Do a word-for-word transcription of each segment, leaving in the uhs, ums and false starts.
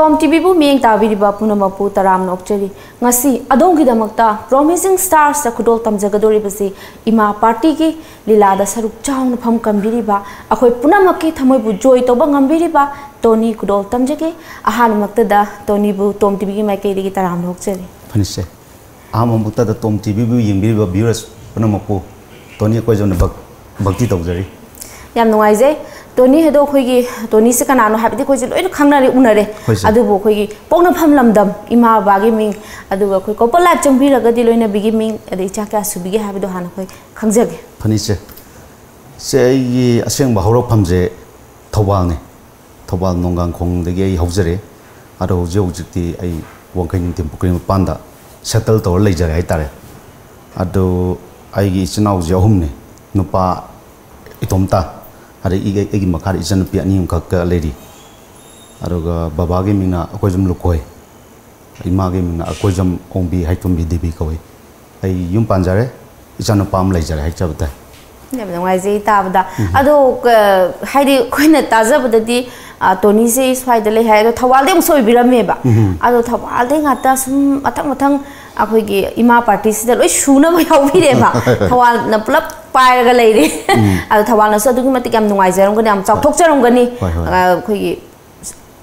ꯇꯣꯝ ꯇꯤꯚꯤꯕꯨ ꯃꯤꯠꯌꯦꯡ ꯇꯥꯕꯤꯔꯤꯕ ꯄꯨꯝꯅꯃꯛꯄꯨ ꯇꯔꯥꯝꯅ ꯑꯣꯛꯆꯔꯤ꯫ ꯉꯁꯤ ꯑꯗꯣꯝꯒꯤꯗꯃꯛꯇ Promising Stars ꯈꯨꯗꯣꯜ ꯇꯝꯖꯒꯗꯧꯔꯤꯕꯁꯤ ꯏꯃꯥ ꯄꯥꯔꯇꯤꯒꯤ ꯂꯤꯂꯥꯗ ꯁꯔꯨꯛ ꯆꯥꯎꯅ ꯐꯝ ꯀꯟꯕꯤꯔꯤꯕ, ꯑꯩꯈꯣꯏ ꯄꯨꯝꯅꯃꯛꯀꯤ ꯊꯃꯣꯏꯕꯨ ꯖꯣꯏ ꯇꯧꯕ ꯉꯝꯕꯤꯔꯤꯕ ꯇꯣꯅꯤ ꯈꯨꯗꯣꯜ ꯇꯝꯖꯒꯦ꯫ ꯑꯍꯥꯟꯕꯃꯛꯇꯗ ꯇꯣꯅꯤꯕꯨ ꯇꯣꯝ ꯇꯤꯚꯤꯒꯤ ꯃꯥꯏꯀꯩꯗꯒꯤ ꯇꯔꯥꯝꯅ ꯑꯣꯛꯆꯔꯤ꯫ ꯐꯅꯤꯁꯦ꯫ ꯑꯍꯥꯟꯕꯃꯛꯇꯗ ꯇꯣꯝ ꯇꯤꯚꯤꯕꯨ ꯌꯦꯡꯕꯤꯔꯤꯕ viewers ꯄꯨꯝꯅꯃꯛꯄꯨ ꯇꯣꯅꯤ ꯑꯩꯈꯣꯏ ꯖꯣꯟꯅ ꯚꯛ-, ꯚꯛꯇꯤ ꯇꯧꯖꯔꯤ꯫ ꯌꯥꯝ ꯅꯨꯡꯉꯥꯏꯖꯩ꯫ ꯇꯣꯅꯤ ꯍꯥꯏꯗꯣ ꯑꯩꯈꯣꯏꯒꯤ, ꯇꯣꯅꯤꯁꯦ ꯀꯅꯥꯅꯣ ꯍꯥꯏꯕꯗꯤ ꯑꯩꯈꯣꯏꯁꯦ ꯂꯣꯏꯅ ꯈꯪꯅꯔꯦ, ꯎꯅꯔꯦ꯫ ꯍꯣꯏ, ꯁꯦ꯫ ꯑꯗꯨꯕꯨ ꯑꯩꯈꯣꯏꯒꯤ ꯄꯣꯛꯅꯐꯝ ꯂꯝꯗꯝ, ꯏꯃꯥ ꯕꯕꯥꯒꯤ ꯃꯤꯡ, ꯑꯗꯨꯒ ꯑꯩꯈꯣꯏ ꯀꯣꯄꯔ ꯂꯥꯏꯐ ꯆꯪꯕꯤꯔꯒꯗꯤ ꯂꯣꯏꯅꯕꯤꯒꯤ ꯃꯤꯡ, ꯑꯗꯩ ꯏꯆꯥ ꯀꯌꯥ ꯁꯨꯕꯤꯒꯦ ꯍꯥꯏꯕꯗꯣ ꯍꯥꯟꯅ ꯑꯩꯈꯣꯏ ꯈꯪꯖꯒꯦ꯫ ꯐꯅꯤꯁꯦ꯫ ꯁꯦ, ꯑꯩꯒꯤ ꯑꯁꯦꯡꯕ ꯍꯧꯔꯛꯐꯝꯁꯦ ꯊꯧꯕꯥꯜꯅꯤ꯫ ꯊꯧꯕꯥꯜ ꯅꯣꯡꯒꯥꯡꯈꯣꯡꯗꯒꯤ ꯑꯩ ꯍꯧꯖꯔꯦ꯫ ꯑꯗꯣ ꯍꯧꯖꯤꯛ ꯍꯧꯖꯤꯛꯇꯤ ꯑꯩ ꯋꯥꯡꯈꯩ ꯅꯤꯡꯊꯦꯝ ꯄꯨꯈ꯭ꯔꯤ ꯃꯄꯥꯟꯗ settle ꯇꯧꯔ ꯂꯩꯖꯔꯦ ꯍꯥꯏꯇꯥꯔꯦ꯫ ꯑꯗꯣ ꯑꯩꯒꯤ ꯏꯆꯤꯟ ꯏꯅꯥꯎꯁꯦ ꯑꯍꯨꯝꯅꯤ꯫ ꯅꯨꯄꯥ ꯏꯇꯣꯝꯇ, ꯑꯗꯩ ꯑꯩꯒꯤ, ꯑꯩꯒꯤ ꯃꯈꯥꯗ ꯏꯆꯟꯅꯨꯄꯤ ꯑꯅꯤ ꯑꯃꯈꯛꯀ ꯂꯩꯔꯤ꯫ ꯑꯗꯨꯒ ꯕꯕꯥꯒꯤ ꯃꯤꯡꯅ ꯑꯩꯈꯣꯏ ꯁꯨꯝ ꯂꯨꯀꯣꯏ, ꯏꯃꯥꯒꯤ ꯃꯤꯡꯅ ꯑꯩꯈꯣꯏ ꯁꯨꯝ ꯑꯣꯡꯕꯤ ꯍꯩꯇꯣꯝꯕꯤ ꯗꯦꯕꯤ ꯀꯧꯏ꯫ ꯑꯩ ꯌꯨꯝ ꯄꯥꯟꯖꯔꯦ, ꯏꯆꯥꯅꯨꯄꯥ ꯑꯃ ꯂꯩꯖꯔꯦ ꯍꯥꯏꯖꯕ ꯇꯥꯏ꯫ ꯌꯥꯝ ꯅꯨꯡꯉꯥꯏꯖꯩ ꯇꯥꯕꯗ꯫ ꯎꯝ꯫ ꯑꯗꯣ, ꯀ-, ꯍꯥꯏꯗꯤ ꯑꯩꯈꯣꯏꯅ ꯇꯥꯖꯕꯗꯗꯤ, ꯑ, ꯇꯣꯅꯤꯁꯦ ꯁ꯭ꯋꯥꯏꯗ ꯂꯩ ꯍꯥꯏ, ꯑꯗꯣ ꯊꯧꯕꯥꯜꯗꯩ ꯑꯃꯨꯛꯁꯨ ꯑꯣꯏꯕꯤꯔꯝꯃꯦꯕ꯫ ꯎꯝ꯫ ꯑꯗꯣ ꯊꯧꯕꯥꯜꯗꯩ ꯉꯥꯛꯇ ꯁꯨꯝ ꯃꯊꯪ ꯃꯊꯪ ꯑꯩꯈꯣꯏꯒꯤ ꯏꯃꯥ ꯄꯥꯔꯇꯤꯁꯤꯗ ꯂꯣꯏ ꯁꯨꯅꯕ ꯌꯥꯎꯕꯤꯔꯦꯕ꯫ ꯊꯧꯕꯥꯜꯅ ꯄꯨꯂꯞ ꯄꯥꯏꯔꯒ ꯂꯩꯔꯦ꯫ ꯎꯝ꯫ ꯑꯗꯣ ꯊꯧꯕꯥꯜꯅꯁꯨ ꯑꯗꯨꯛꯀꯤ ꯃꯇꯤꯛ ꯌꯥꯝ ꯅꯨꯡꯉꯥꯏꯖꯔꯝꯒꯅꯤ, ꯌꯥꯝ ꯆꯥꯎꯊꯣꯛꯆꯔꯝꯒꯅꯤ꯫ ꯍꯣꯏ, ꯍꯣꯏ꯫ ꯑ, ꯑꯩꯈꯣꯏꯒꯤ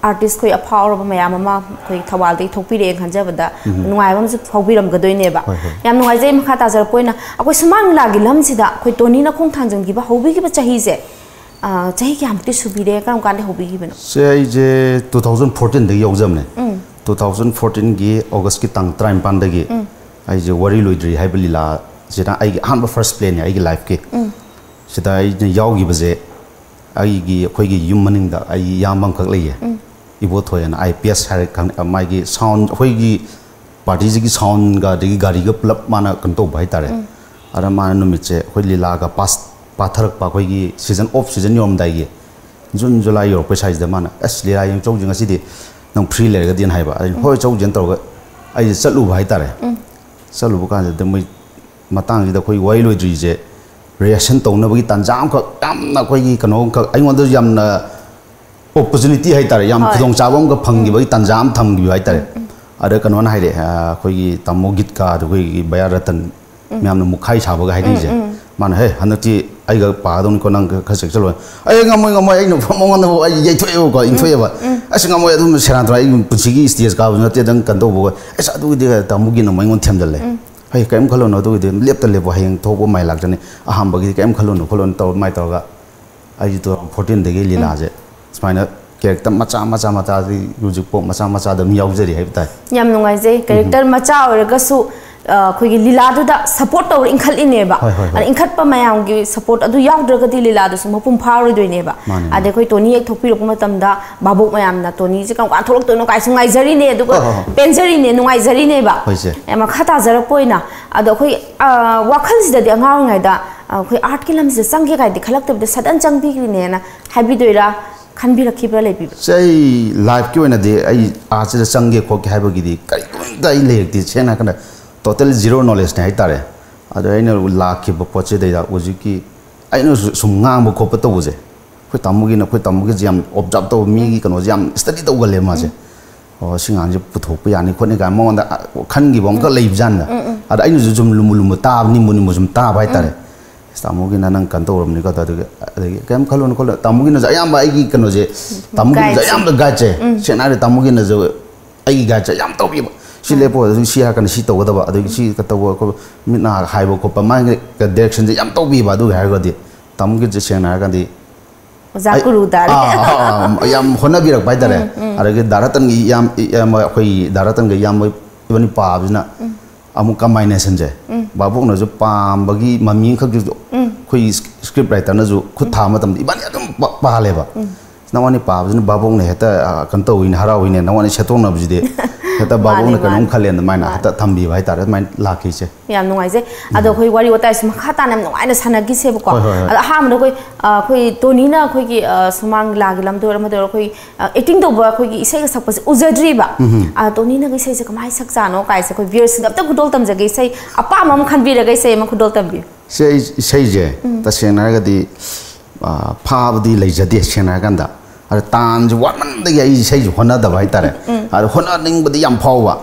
ꯑꯥꯔꯇꯤꯁ ꯑꯩꯈꯣꯏ ꯑꯐꯥꯎꯔꯕ ꯃꯌꯥꯝ ꯑꯃ ꯑꯩꯈꯣꯏ ꯊꯧꯕꯥꯜꯗꯒꯤ ꯊꯣꯛꯄꯤꯔꯛꯑꯦꯅ ꯈꯟꯖꯕꯗ ꯎꯝ꯫ ꯅꯨꯡꯉꯥꯏꯕ ꯑꯃꯁꯨ ꯐꯥꯎꯕꯤꯔꯝꯒꯗꯣꯏꯅꯦꯕ꯫ ꯍꯣꯏ, ꯍꯣꯏ꯫ ꯌꯥꯝ ꯅꯨꯡꯉꯥꯏꯖꯩ꯫ ꯃꯈꯥ ꯇꯥꯖꯔꯛꯄ ꯑꯣꯏꯅ ꯑꯩꯈꯣꯏ ꯁꯨꯃꯥꯡ ꯂꯤꯂꯥꯒꯤ ꯂꯝꯁꯤꯗ ꯑꯩꯈꯣꯏ ꯇꯣꯅꯤꯅ ꯈꯣꯡ ꯊꯥꯡꯖꯤꯟꯈꯤꯕ, ꯍꯧꯕꯤꯈꯤꯕ ꯆꯍꯤꯁꯦ, ꯑ, ꯆꯍꯤ ꯀꯌꯥꯃꯨꯛꯇꯤ ꯁꯨꯕꯤꯔꯦ? ꯀꯔꯝ ꯀꯥꯟꯗ ꯍꯧꯕꯤꯈꯤꯕꯅꯣ? ꯁꯦ, ꯑꯩꯁꯦ two thousand fourteen ꯗꯒꯤ ꯌꯥꯎꯖꯕꯅꯦ꯫ ꯎꯝ꯫ Two thousand fourteen ꯒꯤ August ꯀꯤ ꯇꯥꯡ ꯇꯔꯥꯅꯤꯄꯥꯟꯗꯒꯤ ꯎꯝ꯫ ꯑꯩꯁꯦ ꯋꯥꯔꯤ ꯂꯣꯏꯗ꯭ꯔꯤ ꯍꯥꯏꯕ ꯂꯤꯂꯥꯁꯤꯅ ꯑꯩꯒꯤ ꯑꯍꯥꯟꯕ first play ꯅꯦ ꯑꯩꯒꯤ life ꯀꯤ꯫ ꯎꯝ꯫ ꯁꯤꯗ ꯑꯩꯅ ꯌꯥꯎꯈꯤꯕꯁꯦ ꯑꯩꯒꯤ, ꯑꯩꯈꯣꯏꯒꯤ ꯌꯨꯝ ꯃꯅꯤꯡꯗ ꯑꯩ ꯏꯌꯥꯝꯕ ꯑꯃꯈꯛ ꯂꯩꯌꯦ꯫ ꯎꯝ꯫ ꯏꯕꯣꯊꯣꯏ ꯑꯅ, I P S ꯍꯥꯏꯔ ꯈꯪ-, ꯃꯥꯒꯤ sound, ꯑꯩꯈꯣꯏꯒꯤ ꯄꯥꯔꯇꯤꯁꯤꯒꯤ sound ꯒ ꯑꯗꯒꯤ ꯒꯥꯔꯤꯒ ꯄꯨꯂꯞ ꯃꯥꯅ ꯀꯩꯅꯣ ꯇꯧꯕ ꯍꯥꯏꯇꯥꯔꯦ꯫ ꯎꯝ꯫ ꯑꯗ ꯃꯥꯅ ꯅꯨꯃꯤꯠꯁꯦ ꯑꯩꯈꯣꯏ ꯂꯤꯂꯥꯒ ꯄꯥꯁ-, ꯄꯥꯊꯔꯛꯄ ꯑꯩꯈꯣꯏꯒꯤ season, off season ꯌꯧꯔꯝꯗꯥꯏꯒꯤ June July ꯌꯧꯔꯛꯄꯩ ꯁ꯭ꯋꯥꯏꯁꯤꯗ ꯃꯥꯅ, "ꯑꯁ, ꯂꯤꯂꯥ ꯌꯦꯡ ꯆꯧꯁꯤ ꯉꯁꯤꯗꯤ, ꯅꯪ free ꯂꯩꯔꯒꯗꯤꯅ" ꯍꯥꯏꯕ꯫ ꯑꯩꯅ, "ꯍꯣꯏ, ꯆꯧꯁꯦꯅ" ꯇꯧꯔꯒ ꯑꯩꯁꯦ ꯆꯠꯂꯨꯕ ꯍꯥꯏꯇꯥꯔꯦ꯫ ꯎꯝ꯫ ꯆꯠꯂꯨꯕ ꯀꯥꯟꯁꯤꯗ ꯃꯣꯏ ꯃꯇꯥꯡꯁꯤꯗ ꯑꯩꯈꯣꯏ ꯋꯥꯔꯤ ꯂꯣꯏꯗ꯭ꯔꯤꯁꯦ rehearsal ꯇꯧꯅꯕꯒꯤ ꯇꯥꯟꯖꯥ ꯑꯃꯈꯛ, ꯌꯥꯝꯅ ꯑꯩꯈꯣꯏꯒꯤ ꯀꯩꯅꯣ ꯑꯃꯈꯛ ꯑꯩꯉꯣꯟꯗ ꯌꯥꯝꯅ ꯑꯣꯄꯣꯔꯆꯨꯅꯤꯇꯤ ꯍꯥꯏꯇꯥꯔꯦ, ꯌꯥꯝ ꯈꯨꯗꯣꯡꯆꯥꯕ ꯑꯃꯒ ꯐꯪꯈꯤꯕꯒꯤ ꯇꯥꯟꯖꯥ ꯑꯃ ꯊꯝꯈꯤꯕ ꯍꯥꯏꯇꯥꯔꯦ꯫ ꯑꯗ ꯀꯩꯅꯣꯅ ꯍꯥꯏꯔꯛꯑꯦ, ꯑ, ꯑꯩꯈꯣꯏꯒꯤ ꯇꯥꯃꯣ ꯒꯤꯠꯀ ꯑꯗꯨ ꯑꯩꯈꯣꯏꯒꯤ ꯕꯌꯥ ꯔꯇꯟ ꯃꯌꯥꯝꯅ ꯃꯨꯛꯈꯥꯏ ꯁꯥꯕꯒ ꯍꯥꯏꯅꯩꯁꯦ꯫ ꯃꯥꯅ, "ꯍꯦ, ꯍꯟꯗꯛꯇꯤ ꯑꯩꯒ ꯄꯥꯗꯧꯅꯤꯀꯣ, ꯅꯪ ꯈꯔ ꯆꯦꯛꯁꯤꯜꯂꯣ"꯫ "ꯑꯩ ꯉꯝꯃꯣꯏ, ꯉꯝꯃꯣꯏ", ꯑꯩꯅ ꯃꯉꯣꯟꯗ ꯑꯩ ꯌꯩꯊꯣꯛꯑꯦꯕꯀꯣ, ꯏꯟꯊꯣꯛꯑꯦꯕ꯫ "ꯑꯁ, ꯉꯝꯃꯣꯏ, ꯑꯗꯨꯝ ꯁꯦꯔꯥꯟ ꯇꯨꯔꯥꯟ, ꯑꯩ ꯄꯨꯟꯁꯤꯒꯤ ꯁ꯭ꯇꯦꯖ ꯀꯥꯕꯁꯨ ꯅꯠꯇꯦ, ꯅꯪ ꯀꯩꯅꯣ ꯇꯧꯕꯒ"꯫ ꯑꯁ, ꯑꯗꯨꯒꯤꯗꯤ ꯇꯥꯃꯣꯒꯤꯅ ꯑꯃꯨꯛ ꯑꯩꯉꯣꯟꯗ ꯊꯦꯝꯖꯜꯂꯦ꯫ "ꯍꯩ, ꯀꯔꯤꯝ ꯈꯜꯂꯨꯅꯨ, ꯑꯗꯨꯒꯤꯗꯤ ꯂꯦꯞꯇ ꯂꯦꯞꯄꯣ, ꯍꯌꯦꯡ ꯊꯣꯛꯄ ꯃꯥꯏ ꯂꯥꯛꯆꯅꯤ, ꯑꯍꯥꯟꯕꯒꯤꯗꯤ ꯀꯔꯤꯝ ꯈꯜꯂꯨꯅꯨ ꯈꯣꯠꯂꯨꯅꯨ" ꯇꯧꯔ ꯑꯗꯨꯃꯥꯏꯅ ꯇꯧꯔꯒ ꯑꯩꯁꯦ ꯇꯨ ꯊꯥꯎꯖꯟ ꯐꯣꯔꯇꯤꯟꯗꯒꯤ ꯂꯤꯂꯥꯁꯦ ꯁꯨꯃꯥꯏꯅ ꯀꯦꯔꯦꯛꯇꯔ ꯃꯆꯥ ꯃꯆꯥ ꯃꯆꯥꯗꯒꯤ ꯍꯧꯖꯤꯛꯐꯥꯎ ꯃꯆꯥ ꯃꯆꯥꯗ ꯑꯗꯨꯝ ꯌꯥꯎꯖꯔꯤ ꯍꯥꯏꯕ ꯇꯥꯏ꯫ ꯌꯥꯝ ꯅꯨꯡꯉꯥꯏꯖꯩ꯫ ꯀꯦꯔꯦꯛꯇꯔ ꯃꯆꯥ ꯑꯣꯏꯔꯒꯁꯨ, ꯑ, ꯑꯩꯈꯣꯏꯒꯤ ꯂꯤꯂꯥꯗꯨꯗ ꯁꯄꯣꯔꯠ ꯇꯧꯔ ꯏꯟꯈꯠꯂꯤꯅꯦꯕ꯫ ꯍꯣꯏ, ꯍꯣꯏ, ꯍꯣꯏ꯫ ꯑꯗ ꯏꯟꯈꯠꯄ ꯃꯌꯥꯝꯒꯤ ꯁꯄꯣꯔꯠ ꯑꯗꯨ ꯌꯥꯎꯗ꯭ꯔꯒꯗꯤ ꯂꯤꯂꯥꯗꯨꯁꯨ ꯃꯄꯨꯡ ꯐꯥꯔꯣꯏꯗꯣꯏꯅꯦꯕ꯫ ꯃꯥꯅꯦ, ꯃꯥꯅꯦ꯫ ꯑꯗꯩ ꯑꯩꯈꯣꯏ ꯇꯣꯅꯤ ꯍꯦꯛ ꯊꯣꯛꯄꯤꯔꯛꯄ ꯃꯇꯝꯗ ꯚꯥꯕꯣꯛ ꯃꯌꯥꯝꯅ "ꯇꯣꯅꯤꯁꯦ ꯀꯔꯝ ꯀꯥꯟ ꯊꯣꯛꯂꯛꯇꯣꯏꯅꯣ?" ꯀꯥꯏꯁꯨ ꯉꯥꯏꯖꯔꯤꯅꯦ, ꯑꯗꯨꯒ ꯍꯣꯏ, ꯍꯣꯏ, ꯍꯣꯏ꯫ ꯄꯦꯟꯖꯔꯤꯅꯦ, ꯅꯨꯡꯉꯥꯏꯖꯔꯤꯅꯦꯕ꯫ ꯍꯣꯏ, ꯏꯆꯦ꯫ ꯑꯦ, ꯃꯈꯥ ꯇꯥꯖꯔꯛꯄ ꯑꯣꯏꯅ꯫ ꯑꯗꯣ ꯑꯩꯈꯣꯏ, ꯑ, ꯋꯥꯈꯜꯁꯤꯗꯗꯤ ꯑꯉꯥꯡ ꯑꯣꯏꯔꯤꯉꯩꯗ, ꯑ, ꯑꯩꯈꯣꯏ ꯑꯥꯔꯠꯀꯤ ꯂꯝꯁꯤꯗ ꯆꯪꯒꯦ ꯀꯥꯏꯗꯤ ꯈꯜꯂꯛꯇꯕꯤꯗ ꯁꯗꯟ ꯆꯪꯕꯤꯈ꯭ꯔꯤꯅꯦꯅ ꯍꯥꯏꯕꯤꯗꯣꯏꯔꯥ? ꯈꯟꯕꯤꯔꯛꯈꯤꯕ꯭ꯔꯥ, ꯂꯩꯕꯤꯕ꯭ꯔꯥ? ꯁꯦ, ꯑꯩ ꯂꯥꯏꯐꯀꯤ ꯑꯣꯏꯅꯗꯤ ꯑꯩ ꯑꯥꯔꯠꯁꯤꯗ ꯆꯪꯒꯦ ꯈꯣꯠꯀꯦ ꯍꯥꯏꯕꯒꯤꯗꯤ ꯀꯔꯤꯒꯨꯝꯇ ꯑꯩ ꯂꯩꯔꯛꯇꯦ꯫ ꯁꯦꯡꯅ ꯍꯥꯏꯔꯀꯥꯟꯗ ꯇꯣꯇꯦꯜ ꯖꯤꯔꯣ ꯅꯣꯂꯦꯖꯅꯦ ꯍꯥꯏꯇꯥꯔꯦ꯫ ꯑꯗꯣ ꯑꯩꯅ ꯂꯥꯛꯈꯤꯕ ꯄꯣꯠꯁꯤꯗꯩꯗ ꯍꯧꯖꯤꯛꯀꯤ ꯑꯩꯅꯁꯨ ꯁꯨꯝ ꯉꯥꯡꯕ ꯈꯣꯠꯄ ꯇꯧꯕꯁꯦ, ꯑꯩꯈꯣꯏ ꯇꯥꯃꯣꯒꯤꯅ, ꯑꯩꯈꯣꯏ ꯇꯥꯃꯣꯒꯤꯁꯦ ꯌꯥꯝ ꯑꯣꯕꯖꯥꯔꯕ ꯇꯧꯕ, ꯃꯤꯒꯤ ꯀꯩꯅꯣꯁꯦ ꯌꯥꯝ ꯁ꯭ꯇꯗꯤ ꯇꯧꯒꯜꯂꯦ ꯃꯥꯁꯦ꯫ "ꯑꯣ, ꯁꯤ ꯉꯥꯡꯁꯦ ꯄꯨꯊꯣꯛꯄ ꯌꯥꯅꯤ ꯈꯣꯠꯅꯤ" ꯀꯥꯏꯅ ꯃꯉꯣꯟꯗ, ꯑ, ꯈꯟꯈꯤꯕ ꯑꯃꯈꯛ ꯂꯩꯕꯖꯥꯠꯅꯤꯗ꯫ ꯑꯗ ꯑꯩꯅꯁꯨ ꯁꯨꯝ ꯂꯨꯝꯕꯨ ꯂꯨꯝꯕꯨ ꯇꯥꯕ, ꯅꯤꯡꯕꯨ ꯅꯤꯡꯕꯨ ꯁꯨꯝ ꯇꯥꯕ ꯍꯥꯏꯇꯥꯔꯦ꯫ "ꯑꯁ, ꯇꯥꯃꯣꯒꯤꯅ ꯅꯪ ꯀꯩꯅꯣ ꯇꯧꯔꯕꯅꯤꯀꯣ", ꯑꯗꯨꯒꯤ, ꯑꯗꯒꯤ "ꯀꯩꯝ ꯈꯜꯂꯨꯅꯨ ꯈꯣꯠꯂꯨꯅꯨ", ꯇꯥꯃꯣꯒꯤꯅꯁꯨ ꯑꯌꯥꯝꯕ ꯑꯩꯒꯤ ꯀꯩꯅꯣꯁꯦ, ꯇꯥꯃꯣꯒꯤꯅꯁꯨ ꯒꯥꯏꯗꯁꯦ꯫ ꯑꯌꯥꯝꯕ ꯒꯥꯏꯗꯁꯦ, ꯁꯦꯡꯅ ꯍꯥꯏꯔꯗꯤ ꯇꯥꯃꯣꯒꯤꯅꯁꯨ ꯑꯩꯒꯤ ꯒꯥꯏꯗꯁꯦ ꯌꯥꯝ ꯇꯧꯕꯤꯕ꯫ "ꯁꯤ ꯂꯦꯞꯄꯣ, ꯑꯗꯨ ꯁꯤ ꯍꯥꯏꯔꯛꯀꯅꯤ, ꯁꯤ ꯇꯧꯒꯗꯕ", ꯑꯗꯒꯤ ꯁꯤ ꯇꯧꯕ ꯈꯣꯠꯄ, ꯃꯤꯠ ꯅꯥ ꯍꯥꯏꯕ ꯈꯣꯠꯄ, ꯃꯥꯒꯤ ꯗꯥꯏꯔꯦꯛꯁꯟꯁꯦ ꯌꯥꯝ ꯇꯧꯕꯤꯕ꯫ ꯑꯗꯨꯒꯤ ꯍꯥꯏꯔꯒꯗꯤ ꯇꯥꯃꯣꯒꯤꯁꯦ ꯁꯦꯡꯅ ꯍꯥꯏꯔꯒꯗꯤ ꯑꯣꯖꯥ ꯑꯩ, ꯒꯨꯔꯨ ꯇꯥꯔꯦ꯫ ꯑꯥ, ꯑꯥ, ꯑꯥ, ꯌꯥꯝ ꯍꯣꯠꯅꯕꯤꯔꯛꯄ ꯍꯥꯏꯇꯥꯔꯦ꯫ ꯑꯗꯒꯤ ꯗꯥ ꯔꯇꯟꯒꯤ ꯏꯌꯥꯝ-, ꯏꯌꯥꯝꯕ, ꯑꯩꯈꯣꯏ ꯗꯥ ꯔꯇꯟꯒ ꯏꯌꯥꯝꯕ ꯏꯕꯥꯅꯤ ꯄꯥꯕꯁꯤꯅ ꯑꯃꯨꯛ ꯀꯝꯕꯥꯏꯅꯦꯁꯟꯁꯦ, ꯚꯥꯕꯣꯛꯅꯁꯨ ꯄꯥꯝꯕꯒꯤ ꯃꯃꯤ ꯑꯃꯈꯛꯇꯁꯨ ꯑꯩꯈꯣꯏ ꯁ꯭ꯀ꯭ꯔꯤꯞ ꯔꯥꯏꯇꯔꯅꯁꯨ ꯈꯨꯠ ꯊꯥꯕ ꯃꯇꯝꯗ ꯏꯕꯥꯅꯤ ꯑꯗꯨꯝ ꯄꯥ-, ꯄꯥꯍꯜꯂꯦꯕ꯫ "ꯅꯉꯣꯟꯗ ꯄꯥꯕꯁꯤꯅ ꯚꯥꯕꯣꯛꯅ ꯍꯦꯛꯇ, ꯑ, ꯀꯩꯅꯣ ꯇꯧꯋꯤꯅꯦ, ꯍꯔꯥꯎꯋꯤꯅꯦ, ꯅꯉꯣꯟꯗ ꯁꯦꯠꯇꯣꯛꯅꯕꯁꯤꯗꯤ ꯍꯦꯛꯇ ꯃꯥꯅꯦ, ꯚꯥꯕꯣꯛꯅ ꯀꯩꯅꯣꯝ ꯃꯥꯅꯦ꯫ ꯈꯜꯂꯦꯅ" ꯑꯗꯨꯃꯥꯏꯅ ꯃꯥꯅꯦ꯫ ꯍꯦꯛꯇ ꯊꯝꯕꯤꯕ ꯍꯥꯏꯇꯥꯔꯦ꯫ ꯑꯗꯨꯃꯥꯏꯅ ꯂꯥꯛꯈꯤꯁꯦ꯫ ꯌꯥꯝ ꯅꯨꯡꯉꯥꯏꯖꯩ꯫ ꯑꯗꯣ ꯑꯩꯈꯣꯏ ꯋꯥꯔꯤ ꯋꯥꯇꯥꯏꯁꯨ ꯃꯈꯥ ꯇꯥꯅ ꯌꯥꯝ ꯅꯨꯡꯉꯥꯏꯅ ꯁꯥꯟꯅꯈꯤꯁꯦꯕꯀꯣ꯫ ꯍꯣꯏ, ꯍꯣꯏ, ꯍꯣꯏ꯫ ꯑꯗꯣ ꯑꯍꯥꯟꯕꯗ ꯑꯩꯈꯣꯏ, ꯑ, ꯑꯩꯈꯣꯏ ꯇꯣꯅꯤꯅ ꯑꯩꯈꯣꯏꯒꯤ, ꯑ, ꯁꯨꯃꯥꯡ ꯂꯤꯂꯥꯒꯤ ꯂꯝꯗ ꯑꯣꯏꯔꯣ, ꯑꯃꯗ ꯑꯣꯏꯔꯣ, ꯑꯩꯈꯣꯏ, ꯑ, ꯑꯦꯛꯇꯤꯡ ꯇꯧꯕ, ꯑꯩꯈꯣꯏꯒꯤ ꯏꯁꯩꯒ ꯁꯛꯄꯁꯦ ꯎꯖꯗ꯭ꯔꯤꯕ꯫ ꯑ, ꯇꯣꯅꯤꯅꯒ ꯏꯁꯩꯁꯦ ꯀꯃꯥꯏꯅ ꯁꯛꯆꯥꯅꯣ ꯀꯥꯏꯁꯦ ꯑꯩꯈꯣꯏ ꯚ꯭ꯌꯨꯋꯔꯁꯤꯡꯗ ꯑꯝꯇ ꯈꯨꯗꯣꯜ ꯇꯝꯖꯒꯦ꯫ ꯏꯁꯩ ꯑꯄꯥꯝꯕ ꯑꯃ ꯈꯟꯕꯤꯔꯒ ꯏꯁꯩ ꯑꯃ ꯈꯨꯗꯣꯜ ꯇꯝꯕꯤꯌꯨ꯫ ꯁꯤ ꯑꯩ ꯏꯁꯩꯁꯦ ꯇꯁꯦꯡꯅ ꯍꯥꯏꯔꯒꯗꯤ, ꯑ, ꯐꯥꯕꯗꯤ ꯂꯩꯖꯗꯦ, ꯁꯦꯡꯅ ꯍꯥꯏꯔꯀꯥꯟꯗ꯫ ꯑꯗ ꯇꯥꯟꯁꯦ ꯋꯥꯠꯃꯟꯕꯗꯒꯤ ꯑꯩ ꯏꯁꯩꯁꯨ ꯍꯣꯠꯅꯗꯕ ꯍꯥꯏꯇꯥꯔꯦ꯫ ꯑꯗꯣ ꯍꯣꯠꯅꯅꯤꯡꯕꯗꯤ ꯌꯥꯝ ꯐꯥꯎꯕ꯫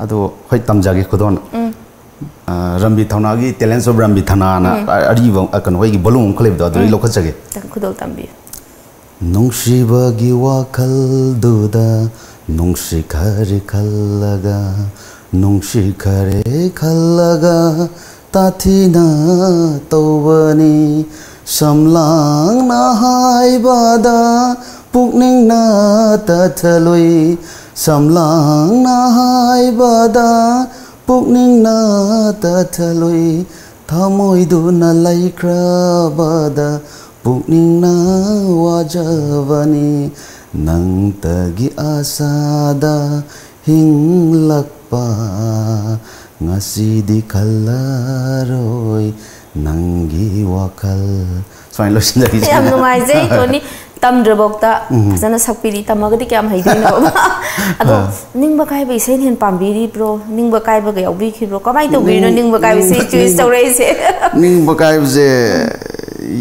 ꯑꯗꯣ ꯍꯣꯏ, ꯇꯝꯖꯒꯦ ꯈꯨꯗꯣꯜ꯫ ꯑ, ꯔꯝꯕꯤ ꯊꯧꯅꯥꯒꯤ Talents of ꯔꯝꯕꯤ ꯊꯧꯅꯥꯅ ꯑ-, ꯑꯔꯤꯕ, ꯑ, ꯀꯩꯅꯣ, ꯑꯩꯒꯤ volume ꯑꯃꯈꯛ ꯂꯩꯕꯗꯣ, ꯑꯗꯨꯗꯩ ꯂꯧꯈꯠꯆꯒꯦ꯫ ꯈꯤꯇꯪ ꯈꯨꯗꯣꯜ ꯇꯝꯕꯤꯌꯨ꯫ ꯅꯨꯡꯁꯤꯕꯒꯤ ꯋꯥꯈꯜꯗꯨꯗ ꯅꯨꯡꯁꯤ ꯈꯔꯦ ꯈꯜꯂꯒ, ꯅꯨꯡꯁꯤ ꯈꯔꯦ ꯈꯜꯂꯒ ꯇꯥꯊꯤꯅ ꯇꯧꯕꯅꯤ꯫ ꯁꯝꯂꯥꯡꯅ ꯍꯥꯏꯕꯗ ꯄꯨꯛꯅꯤꯡꯅ ꯇꯠꯊꯂꯨꯏ꯫ ꯁꯝꯂꯥꯡꯅ ꯍꯥꯏꯕꯗ ꯄꯨꯛꯅꯤꯡꯅ ꯇꯠꯊꯂꯨꯏ꯫ ꯊꯃꯣꯏꯗꯨꯅ ꯂꯩꯈ꯭ꯔꯕꯗ ꯄꯨꯛꯅꯤꯡꯅ ꯋꯥꯖꯕꯅꯤ꯫ ꯅꯪꯇꯒꯤ ꯑꯁꯥꯗ ꯍꯤꯡꯂꯛꯄ, ꯉꯁꯤꯗꯤ ꯈꯜꯂꯔꯣꯏ ꯅꯪꯒꯤ ꯋꯥꯈꯜ꯫ ꯁꯨꯃꯥꯏꯅ ꯂꯣꯏꯁꯤꯟꯖꯔꯤꯁꯦ꯫ ꯌꯥꯝ ꯅꯨꯡꯉꯥꯏꯖꯩ, ꯇꯣꯅꯤ꯫ ꯇꯝꯗ꯭ꯔꯐꯥꯎꯗ ꯐꯖꯅ ꯁꯛꯄꯤꯔꯤ, ꯇꯝꯃꯒꯗꯤ ꯀꯌꯥꯝ ꯍꯩꯗꯣꯏꯅꯣ? ꯑꯗꯣ, ꯑꯥ꯫ ꯅꯤꯡꯕ ꯀꯥꯏꯕ ꯏꯁꯩꯅ ꯍꯦꯟꯅ ꯄꯥꯝꯕꯤꯔꯤꯕ꯭ꯔꯣ? ꯅꯤꯡꯕ ꯀꯥꯏꯕꯒ ꯌꯥꯎꯕꯤꯈꯤꯕ꯭ꯔꯣ? ꯀꯃꯥꯏꯅ ꯇꯧꯕꯤꯔꯤꯅꯣ ꯅꯤꯡ-, ꯅꯤꯡꯕ ꯀꯥꯏꯕ ꯏꯁꯩ ꯅꯤꯡꯕ, choice ꯅꯤꯡꯕ, ꯇꯧꯔꯛꯏꯁꯦ? ꯅꯤꯡꯕ ꯀꯥꯏꯕꯁꯦ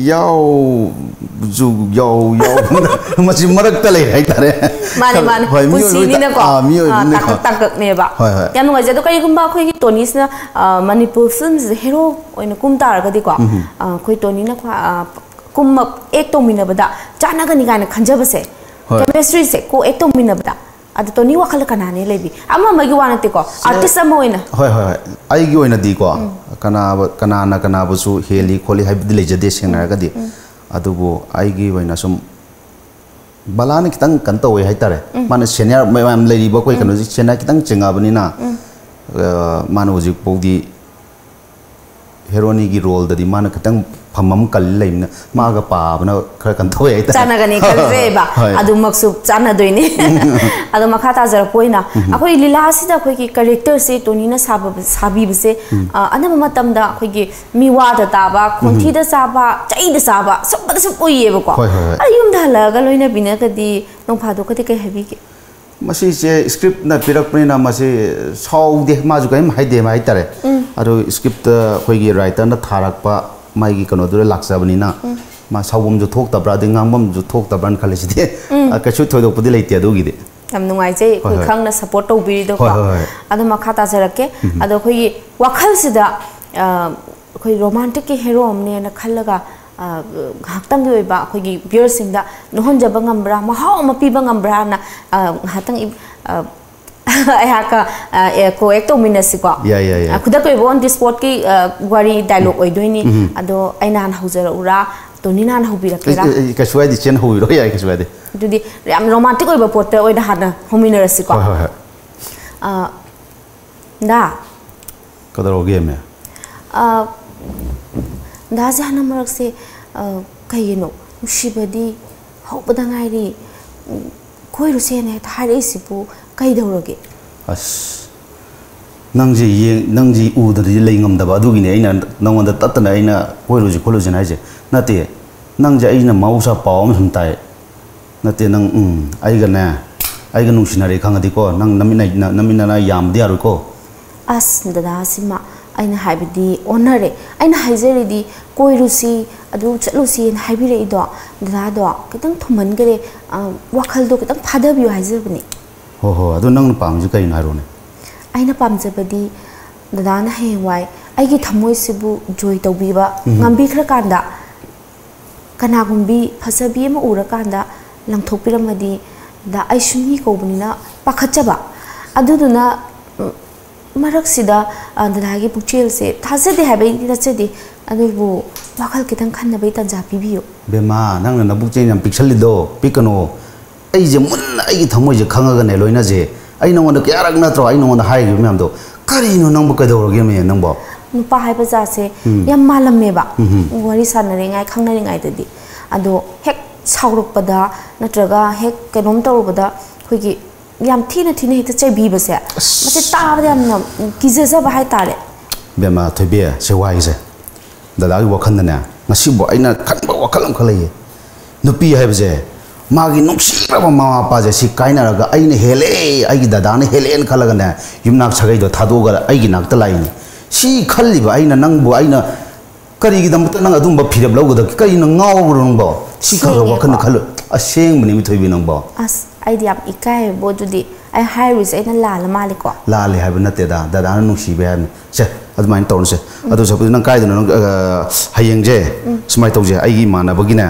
ꯌꯥꯎꯁꯨ ꯌꯥꯎ, ꯌꯥꯎ-, ꯃꯁꯤ ꯃꯔꯛꯇ ꯂꯩ ꯍꯥꯏꯇꯥꯔꯦ꯫ ꯃꯥꯅꯦ, ꯈꯔ, ꯃꯥꯅꯦ꯫ ꯍꯣꯏ, ꯃꯤꯑꯣꯏꯕ ꯄꯨꯟꯁꯤꯅꯤꯅꯀꯣ, ꯇ-, ꯑꯥ, ꯃꯤꯑꯣꯏꯕꯅꯤꯅꯀꯣ꯫ ꯑꯥ, ꯇꯥꯡꯀꯛ ꯇꯥꯡꯀꯛꯅꯦꯕ꯫ ꯍꯣꯏ, ꯍꯣꯏ꯫ ꯌꯥꯝ ꯅꯨꯡꯉꯥꯏꯖꯩ꯫ ꯑꯗꯣ ꯀꯔꯤꯒꯨꯝꯕ ꯑꯩꯈꯣꯏꯒꯤ ꯇꯣꯅꯤꯁꯤꯅ, ꯑꯥ, ꯃꯅꯤꯄꯨꯔ filmꯁꯤꯗ hero ꯑꯣꯏꯅ ꯀꯨꯝ ꯇꯥꯔꯒꯗꯤꯀꯣ, ꯎꯝ꯫ ꯑꯥ, ꯑꯩꯈꯣꯏ ꯇꯣꯅꯤꯅ ꯈ꯭ꯋꯥ-, ꯑꯥ, ꯀꯨꯝꯃꯛ-, act ꯇꯧꯃꯤꯟꯅꯕꯗ ꯆꯥꯟꯅꯒꯅꯤ ꯀꯥꯏꯅ ꯈꯟꯖꯕꯁꯦ, ꯍꯣꯏ꯫ Chemistryꯁꯦ, co-act ꯇꯧꯃꯤꯟꯅꯕꯗ, ꯑꯗ ꯇꯣꯅꯤ ꯋꯥꯈꯜꯗ ꯀꯅꯥꯅ ꯍꯦꯟꯅ ꯂꯩꯕꯤ? ꯑꯃ ꯑꯃꯒꯤ ꯋꯥ ꯅꯠꯇꯦꯀꯣ, ꯁꯦ-, artist ꯑꯃ ꯑꯣꯏꯅ꯫ ꯍꯣꯏ, ꯍꯣꯏ, ꯍꯣꯏ꯫ ꯑꯩꯒꯤ ꯑꯣꯏꯅꯗꯤꯀꯣ, ꯎꯝ꯫ ꯀꯅꯥꯕ-, ꯀꯅꯥꯅ ꯀꯅꯥꯕꯨꯁꯨ ꯍꯦꯜꯂꯤ ꯈꯣꯠꯂꯤ ꯍꯥꯏꯕꯗꯤ ꯂꯩꯖꯗꯦ, ꯁꯦꯡꯅ ꯎꯝ, ꯍꯥꯏꯔꯒꯗꯤ꯫ ꯎꯝ꯫ ꯑꯗꯨꯕꯨ ꯑꯩꯒꯤ ꯑꯣꯏꯅ ꯁꯨꯝ ꯕꯂꯥꯅ ꯈꯤꯇꯪ ꯀꯩꯅꯣ ꯇꯧꯋꯦ ꯍꯥꯏꯇꯥꯔꯦ꯫ ꯎꯝ꯫ ꯃꯥꯅ senior ꯃꯌꯥꯝ ꯂꯩꯔꯤꯕ ꯑꯩꯈꯣꯏ ꯎꯝ꯫ ꯀꯩꯅꯣꯁꯦ senior ꯈꯤꯇꯪ ꯆꯤꯡꯉꯛꯑꯕꯅꯤꯅ, ꯎꯝ꯫ ꯑ, ꯃꯥꯅ ꯍꯧꯖꯤꯛ ꯐꯥꯎꯗꯤ heroineꯒꯤ roleꯗꯗꯤ ꯃꯥꯅ ꯈꯤꯇꯪ ꯐꯝꯐꯝ ꯀꯜ ꯂꯩꯕꯅꯤꯅ, ꯃꯥꯒ ꯄꯥꯕꯅ ꯈꯔ ꯀꯩꯅꯣ ꯇꯧꯋꯦ ꯍꯥꯏꯇꯥꯔꯦ꯫ ꯆꯥꯟꯅꯒꯅꯤ ꯈꯟꯖꯩꯕ꯫ ꯍꯣꯏ꯫ ꯑꯗꯨꯃꯛꯁꯨ ꯆꯥꯟꯅꯗꯣꯏꯅꯤ꯫ ꯑꯗꯣ ꯃꯈꯥ ꯇꯥꯖꯔꯛꯄ ꯑꯣꯏꯅ, ꯎꯝ꯫ ꯑꯩꯈꯣꯏ ꯂꯤꯂꯥꯁꯤꯗ ꯑꯩꯈꯣꯏꯒꯤ characterꯁꯦ ꯇꯣꯅꯤꯅ ꯁꯥꯕ-, ꯁꯥꯕꯤꯕꯁꯦ, ꯎꯝ꯫ ꯑ, ꯑꯅꯝꯕ ꯃꯇꯝꯗ ꯑꯩꯈꯣꯏꯒꯤ ꯃꯤꯋꯥꯗ ꯇꯥꯕ, ꯎꯝ꯫ ꯈꯣꯟꯊꯤꯗ ꯆꯥꯕ, ꯆꯩꯗ ꯆꯥꯕ, ꯁꯨꯝꯕꯗ ꯁꯨꯝ ꯎꯏꯌꯦꯕꯀꯣ꯫ ꯍꯣꯏ, ꯍꯣꯏ, ꯍꯣꯏ꯫ ꯑꯗ ꯌꯨꯝꯗ ꯍꯜꯂꯛꯑꯒ ꯂꯣꯏꯅꯕꯤꯅꯒꯗꯤ ꯅꯣꯡ ꯐꯥꯗꯣꯛꯀꯗꯤ ꯀꯩ ꯍꯥꯏꯕꯤꯒꯦ? ꯃꯁꯤꯁꯦ scriptꯅ ꯄꯤꯔꯛꯄꯅꯤꯅ ꯃꯁꯤ ꯁꯥꯎꯗꯦ, ꯃꯥꯁꯨ ꯀꯔꯤꯝ ꯍꯥꯏꯗꯦ ꯍꯥꯏꯇꯥꯔꯦ꯫ ꯎꯝ꯫ ꯑꯗꯣ scriptꯇ ꯑꯩꯈꯣꯏꯒꯤ writerꯅ ꯊꯥꯔꯛꯄ ꯃꯥꯒꯤ ꯀꯩꯅꯣꯗꯨꯗ ꯂꯥꯛꯆꯕꯅꯤꯅ, ꯎꯝ꯫ ꯃꯥ ꯁꯥꯎꯐꯝꯁꯨ ꯊꯣꯛꯇꯕ꯭ꯔꯥ, ꯑꯗꯩ ꯉꯥꯡꯐꯝꯁꯨ ꯊꯣꯛꯇꯕ꯭ꯔꯥꯅ ꯈꯜꯂꯦ ꯁꯤꯗꯤ꯫ ꯎꯝ꯫ ꯑ, ꯀꯩꯁꯨ ꯊꯣꯏꯗꯣꯛꯄꯗꯤ ꯂꯩꯇꯦ ꯑꯗꯨꯒꯤꯗꯤ꯫ ꯌꯥꯝ ꯅꯨꯡꯉꯥꯏꯖꯩ, ꯑꯩꯈꯣꯏ ꯍꯣꯏ, ꯍꯣꯏ꯫ ꯈꯪꯅ ꯁꯞꯄꯣꯔꯠ ꯇꯧꯕꯤꯔꯤꯗꯣꯀꯣ꯫ ꯍꯣꯏ, ꯍꯣꯏ, ꯍꯣꯏ꯫ ꯑꯗꯣ ꯃꯈꯥ ꯇꯥꯖꯔꯛꯀꯦ꯫ ꯎꯝ꯫ ꯑꯗꯣ ꯑꯩꯈꯣꯏꯒꯤ ꯋꯥꯈꯜꯁꯤꯗ, ꯑ, ꯑꯩꯈꯣꯏ ꯔꯣꯃꯥꯟꯇꯤꯛꯀꯤ ꯍꯦꯔꯣ ꯑꯃꯅꯦꯅ ꯈꯜꯂꯒ, ꯑ, ꯉꯥꯏꯍꯥꯛꯇꯪꯒꯤ ꯑꯣꯏꯕ ꯑꯩꯈꯣꯏꯒꯤ ꯚ꯭ꯌꯨꯌꯔꯁꯤꯡꯗ ꯅꯣꯛꯍꯟꯖꯕ ꯉꯝꯕ꯭ꯔꯥ, ꯃꯍꯥꯎ ꯑꯃ ꯄꯤꯕ ꯉꯝꯕ꯭ꯔꯥꯅ, ꯑ, ꯉꯥꯏꯍꯥꯛꯇꯪ ꯏ-, ꯑ, ꯑꯩꯍꯥꯛꯀ, ꯑ, ꯑꯦ, ꯀꯣ ꯑꯦꯛ ꯇꯧꯃꯤꯟꯅꯁꯤꯀꯣ꯫ ꯌꯥꯏ, ꯌꯥꯏ, ꯌꯥꯏ꯫ ꯑ, ꯈꯨꯗꯛꯀꯤ ꯑꯣꯏꯕ on the spot ꯀꯤ, ꯑ, ꯋꯥꯔꯤ ꯗꯥꯏꯂꯣꯒ ꯎꯝ꯫ ꯑꯣꯏꯗꯣꯏꯅꯤ꯫ ꯎꯝ꯫ ꯑꯗꯣ ꯑꯩꯅ ꯍꯥꯟꯅ ꯍꯧꯖꯔꯛꯎꯔꯥ, ꯇꯣꯅꯤꯅ ꯍꯥꯟꯅ ꯍꯧꯕꯤꯔꯛꯀꯦꯔꯥ? ꯑꯦ, ꯑꯦ, ꯀꯩꯁꯨ ꯀꯥꯏꯗꯦ, ꯏꯆꯦꯅ ꯍꯧꯕꯤꯔꯣ, ꯌꯥꯏ, ꯀꯩꯁꯨ ꯀꯥꯏꯗꯦ꯫ ꯑꯗꯨꯗꯤ ꯌꯥꯝ ꯔꯣꯃꯥꯟꯇꯤꯛ ꯑꯣꯏꯕ ꯄꯣꯠꯇ ꯑꯣꯏꯅ ꯍꯥꯟꯅ ꯍꯧꯃꯤꯟꯅꯔꯁꯤꯀꯣ꯫ ꯍꯣꯏ, ꯍꯣꯏ, ꯍꯣꯏ꯫ ꯑ, ꯗꯥ꯫ ꯀꯩꯗꯧꯔꯒꯦ, ꯃꯦ? ꯑ, ꯗꯥꯁꯦ ꯍꯟꯗꯛ ꯃꯔꯛꯁꯦ, ꯑ, ꯀꯩꯒꯤꯅꯣ? ꯅꯨꯡꯁꯤꯕꯗꯤ ꯍꯧꯕꯗ ꯉꯥꯏꯔꯤ, ꯎꯝ, ꯀꯣꯏꯔꯨꯁꯦꯅ ꯍꯦꯛꯇ ꯍꯥꯏꯔꯛꯏꯁꯤꯕꯨ ꯀꯩꯗꯧꯔꯒꯦ? ꯑꯁ, ꯅꯪꯁꯦ ꯌꯦꯡ-, ꯅꯪꯁꯦ ꯎꯗ꯭ꯔꯗꯤ ꯂꯩ ꯉꯝꯗꯕ, ꯑꯗꯨꯒꯤꯅꯦ ꯑꯩꯅ ꯅꯪꯉꯣꯟꯗ ꯇꯠꯇꯅ ꯑꯩꯅ ꯀꯣꯏꯔꯨꯁꯤ ꯈꯣꯠꯂꯨꯁꯤꯅ ꯍꯥꯏꯁꯦ꯫ ꯅꯠꯇꯦ, ꯅꯪꯁꯦ ꯑꯩꯅ ꯃꯍꯧꯁꯥ ꯄꯥꯎ ꯑꯃ ꯁꯨꯝ ꯇꯥꯏ꯫ ꯅꯠꯇꯦ, ꯅꯪ, ꯎꯝ, ꯑꯩꯒꯅꯦ, ꯑꯩꯒ ꯅꯨꯡꯁꯤꯅꯔꯦ ꯈꯪꯉꯗꯤꯀꯣ, ꯅꯪ ꯅꯃꯤꯠ ꯅ-, ꯅꯃꯤꯠ ꯅꯅꯥ ꯌꯥꯝꯕꯗꯤ ꯌꯥꯔꯣꯏꯀꯣ꯫ ꯑꯁ, ꯗꯗꯥꯁꯤꯃ, ꯑꯩꯅ ꯍꯥꯏꯕꯗꯤ ꯑꯣꯟꯅꯔꯦ꯫ ꯑꯩꯅ ꯍꯥꯏꯖꯔꯤꯗꯤ ꯀꯣꯏꯔꯨꯁꯤ, ꯑꯗꯨ ꯆꯠꯂꯨꯁꯤꯅ ꯍꯥꯏꯕꯤꯔꯛꯏꯗꯣ, ꯗꯗꯥꯗꯣ ꯈꯤꯇꯪ ꯊꯨꯃꯟꯈꯔꯦ꯫ ꯑ, ꯋꯥꯈꯜꯗꯣ ꯈꯤꯇꯪ ꯐꯥꯗꯕꯤꯌꯨ ꯍꯥꯏꯖꯕꯅꯦ꯫ ꯍꯣ, ꯍꯣ, ꯑꯗꯣ ꯅꯪꯅ ꯄꯥꯝꯃꯤꯁꯦ ꯀꯩꯅꯣ ꯍꯥꯏꯔꯣꯅꯦ? ꯑꯩꯅ ꯄꯥꯝꯖꯕꯗꯤ ꯗꯗꯥꯅ ꯍꯌꯦꯡꯋꯥꯏ ꯑꯩꯒꯤ ꯊꯃꯣꯏꯁꯤꯕꯨ ꯖꯣꯏ ꯇꯧꯕꯤꯕ ꯎꯝ꯫ ꯉꯝꯕꯤꯈ꯭ꯔꯀꯥꯟꯗ, ꯀꯅꯥꯒꯨꯝꯕꯤ ꯐꯖꯕꯤ ꯑꯃ ꯎꯔꯀꯥꯟꯗ ꯂꯪꯊꯣꯛꯄꯤꯔꯝꯃꯗꯤ, ꯗ, ꯑꯩꯁꯨ ꯃꯤ ꯀꯧꯕꯅꯤꯅ ꯄꯥꯈꯠꯆꯕ꯫ ꯑꯗꯨꯗꯨꯅ, ꯎꯝ, ꯃꯔꯛꯁꯤꯗ, ꯑ, ꯗꯗꯥꯒꯤ ꯄꯨꯛꯆꯦꯜꯁꯦ ꯊꯥꯖꯗꯦ ꯍꯥꯏꯕꯩꯗꯤ ꯅꯠꯆꯗꯦ, ꯑꯗꯨꯕꯨ ꯋꯥꯈꯜ ꯈꯤꯇꯪ ꯈꯟꯅꯕꯩ ꯇꯥꯟꯖꯥ ꯄꯤꯕꯤꯌꯨ꯫ ꯕꯦꯝꯃ, ꯅꯪꯅ ꯅꯕꯨꯛꯆꯦꯜ ꯌꯥꯝ ꯄꯤꯛꯁꯜꯂꯤꯗꯣ, ꯄꯤꯛꯀꯅꯣ꯫ ꯑꯩꯁꯦ ꯃꯨꯟꯅ ꯑꯩꯒꯤ ꯊꯃꯣꯏꯁꯦ ꯈꯪꯉꯒꯅꯦ ꯂꯣꯏꯅꯁꯦ꯫ ꯑꯩ ꯅꯉꯣꯟꯗ ꯀꯌꯥꯔꯛ ꯅꯠꯇ꯭ꯔꯣ ꯑꯩ ꯅꯉꯣꯟꯗ ꯍꯥꯏꯈꯤꯕ ꯃꯌꯥꯝꯗꯣ? ꯀꯔꯤꯅꯣ ꯅꯪꯕꯨ ꯀꯩꯗꯧꯔꯒꯦꯃꯦ ꯅꯪꯕꯣ? ꯅꯨꯄꯥ ꯍꯥꯏꯕ ꯖꯥꯠꯁꯦ ꯎꯝ꯫ ꯌꯥꯝ ꯃꯥꯜꯂꯝꯃꯦꯕ꯫ ꯎꯝ ꯍꯝ꯫ ꯋꯥꯔꯤ ꯁꯥꯟꯅꯔꯤꯉꯥꯏ, ꯈꯪꯅꯔꯤꯉꯩꯗꯗꯤ꯫ ꯑꯗꯣ ꯍꯦꯛ ꯁꯥꯎꯔꯛꯄꯗ ꯅꯠꯇ꯭ꯔꯒ ꯍꯦꯛ ꯀꯩꯅꯣꯝ ꯇꯧꯔꯨꯕꯗ ꯑꯩꯈꯣꯏꯒꯤ ꯌꯥꯝ ꯊꯤꯅ ꯊꯤꯅ ꯍꯦꯛꯇ ꯆꯩꯕꯤꯕꯁꯦ, ꯑꯁ꯫ ꯃꯁꯤ ꯇꯥꯕꯗ ꯌꯥꯝꯅ ꯀꯤꯖꯖꯕ ꯍꯥꯏꯇꯥꯔꯦ꯫ ꯕꯦꯝꯃ ꯊꯣꯏꯕꯤ, ꯁꯦ ꯋꯥꯏꯒꯤꯁꯦ꯫ ꯗꯗꯥꯒꯤ ꯋꯥꯈꯜꯗꯅꯦ, ꯉꯁꯤꯕꯨ ꯑꯩꯅ ꯈꯟꯕ ꯋꯥꯈꯜ ꯑꯃꯈꯛ ꯂꯩꯌꯦ꯫ ꯅꯨꯄꯤ ꯍꯥꯏꯕꯁꯦ, ꯃꯥꯒꯤ ꯅꯨꯡꯁꯤꯔꯕ ꯃꯃꯥ ꯃꯄꯥꯁꯦ ꯁꯤ ꯀꯥꯏꯅꯔꯒ ꯑꯩꯅ ꯍꯦꯜꯂꯦ, ꯑꯩꯒꯤ ꯗꯗꯥꯅ ꯍꯦꯜꯂꯦꯅ ꯈꯜꯂꯒꯅꯦ, ꯌꯨꯝꯅꯥꯛ ꯁꯥꯒꯩꯗꯣ ꯊꯥꯗꯣꯛꯑꯒ ꯑꯩꯒꯤ ꯅꯥꯛꯇ ꯂꯥꯛꯏꯅꯤ꯫ ꯁꯤ ꯈꯜꯂꯤꯕ ꯑꯩꯅ ꯅꯪꯕꯨ ꯑꯩꯅ ꯀꯔꯤꯒꯤꯗꯃꯛꯇ ꯅꯪ ꯑꯗꯨꯝꯕ ꯐꯤꯔꯦꯞ ꯂꯧꯒꯗꯕ? ꯀꯔꯤꯅꯣ ꯉꯥꯎꯕ꯭ꯔꯣ ꯅꯪꯕꯣ? ꯁꯤ ꯈꯔ ꯈꯔ ꯋꯥꯈꯜ ꯁꯦꯡꯉꯦꯀꯣ꯫ ꯈꯜꯂꯨ꯫ ꯑꯁꯦꯡꯕꯅꯤ ꯃꯤꯊꯣꯏꯕꯤ ꯅꯪꯕꯣ꯫ ꯑꯁ, ꯑꯩꯗꯤ ꯌꯥꯝ ꯏꯀꯥꯏꯌꯦꯕꯣ꯫ ꯑꯗꯨꯗꯤ ꯑꯩ ꯍꯥꯏꯔꯨꯔꯤꯁꯦ ꯑꯩꯅ ꯂꯥꯜꯂ ꯃꯥꯜꯂꯦꯀꯣ? ꯂꯥꯜꯂꯦ ꯍꯥꯏꯕ ꯅꯠꯇꯦꯗ, ꯗꯗꯥꯅ ꯅꯨꯡꯁꯤꯕꯩ ꯍꯥꯏꯕꯅꯤ꯫ ꯁꯦ, ꯑꯗꯨꯃꯥꯏꯅ ꯇꯧꯔꯁꯦ꯫ ꯑꯗꯨ ꯁꯔꯨꯛꯄꯨꯗꯤ ꯅꯪ ꯀꯥꯏꯗꯅꯣ ꯅꯪ, ꯑ, ꯍꯌꯦꯡꯁꯦ ꯁꯨꯃꯥꯏꯅ ꯇꯧꯁꯦ, ꯑꯩꯒꯤ ꯏꯃꯥꯟꯅꯕꯒꯤꯅꯦ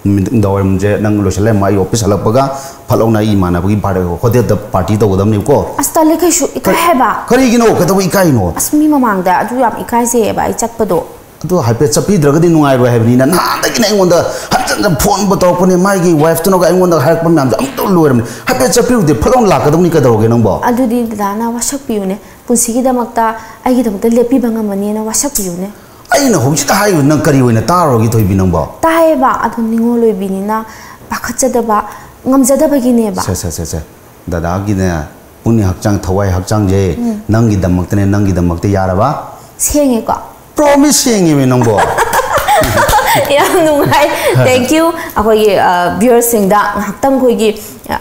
ꯅꯨꯃꯤꯗꯥꯡ ꯋꯥꯏꯔꯝꯁꯦ ꯅꯪ ꯂꯣꯏꯁꯤꯜꯂꯦ, ꯃꯥꯒꯤ ꯑꯣꯐꯤꯁ ꯍꯜꯂꯛꯄꯒ ꯐꯠ ꯂꯥꯎꯅ ꯑꯩꯒꯤ ꯏꯃꯥꯟꯅꯕꯒꯤ ꯕꯥꯔ-, ꯍꯣꯇꯦꯜꯗ ꯄꯥꯔꯇꯤ ꯇꯧꯒꯗꯕꯅꯦꯕꯀꯣ꯫ ꯑꯁ, ꯇꯜꯂꯦ, ꯀꯩꯁꯨ ꯏꯀꯥꯏ ꯍꯥꯏꯕ꯫ ꯀꯔꯤꯒꯤꯅꯣ? ꯀꯩꯗꯧꯕ ꯏꯀꯥꯏꯅꯣ? ꯑꯁ, ꯃꯤ ꯃꯃꯥꯡꯗ ꯑꯗꯨ ꯌꯥꯝ ꯏꯀꯥꯏꯖꯩꯌꯦꯕ ꯑꯩ ꯆꯠꯄꯗꯣ꯫ ꯑꯗꯣ ꯍꯥꯏꯐꯦꯠ ꯆꯠꯄꯤꯗ꯭ꯔꯒꯗꯤ ꯅꯨꯡꯉꯥꯏꯔꯣꯏ ꯍꯥꯏꯕꯅꯤꯅ꯫ ꯅꯍꯥꯟꯗꯒꯤꯅꯦ ꯑꯩꯉꯣꯟꯗ ꯍꯟꯖꯟ ꯍꯟꯖꯟ ꯐꯣꯟꯕꯨ ꯇꯧꯔꯛꯄꯅꯦ, ꯃꯥꯒꯤ ꯋꯥꯏꯐꯇꯨꯅꯒ ꯑꯩꯉꯣꯟꯗ ꯍꯥꯏꯔꯛꯄ ꯃꯌꯥꯝꯁꯦ ꯑꯃꯨꯛꯇ ꯂꯣꯏꯔꯕꯅꯤ꯫ ꯍꯥꯏꯐꯦꯠ ꯆꯠꯄꯤꯔꯨꯗꯤ ꯐꯠ ꯂꯥꯎꯅ ꯂꯥꯛꯀꯗꯧꯅꯤ, ꯀꯩꯗꯧꯔꯒꯦ ꯅꯪꯕꯣ? ꯑꯗꯨꯗꯤ ꯗꯗꯥꯅ ꯋꯥꯁꯛꯄꯤꯌꯨꯅꯦ, ꯄꯨꯟꯁꯤꯒꯤꯗꯃꯛꯇ ꯑꯩꯒꯤꯗꯃꯛꯇ ꯂꯦꯞꯄꯤꯕ ꯉꯝꯃꯅꯤꯅ ꯋꯥꯁꯛꯄꯤꯌꯨꯅꯦ꯫ ꯑꯩꯅ ꯍꯧꯖꯤꯛꯇ ꯍꯥꯏꯔꯤꯕ ꯅꯪ ꯀꯔꯤ ꯑꯣꯏꯅ ꯇꯥꯔꯨꯔꯒꯦ, ꯊꯣꯏꯕꯤ ꯅꯪꯕꯣ? ꯇꯥꯏꯌꯦꯕ, ꯑꯗꯣ ꯅꯤꯉꯣꯜ ꯑꯣꯏꯕꯤꯅꯤꯅ ꯄꯥꯈꯠꯆꯗꯕ, ꯉꯝꯖꯗꯕꯒꯤꯅꯦꯕ꯫ ꯁꯦ, ꯁꯦ, ꯁꯦ, ꯁꯦ꯫ ꯗꯗꯥꯒꯤꯅꯦ ꯄꯨꯛꯅꯤꯡ ꯍꯛꯆꯥꯡ, ꯊꯋꯥꯏ ꯍꯛꯆꯥꯡꯁꯦ ꯅꯪꯒꯤꯗꯃꯛꯇꯅꯦ, ꯅꯪꯒꯤꯗꯃꯛꯇ ꯌꯥꯔꯕ? ꯁꯦꯡꯉꯦꯀꯣ? ꯄ꯭ꯔꯣꯃꯤꯁ ꯁꯦꯡꯉꯤꯃꯤ ꯅꯪꯕꯣ꯫ ꯌꯥꯝ ꯅꯨꯡꯉꯥꯏ꯫ Thank you꯫ ꯑꯩꯈꯣꯏꯒꯤ ꯚ꯭ꯌꯨꯋꯔꯁꯤꯡꯗ ꯉꯥꯏꯍꯥꯛꯇꯪ ꯑꯩꯈꯣꯏꯒꯤ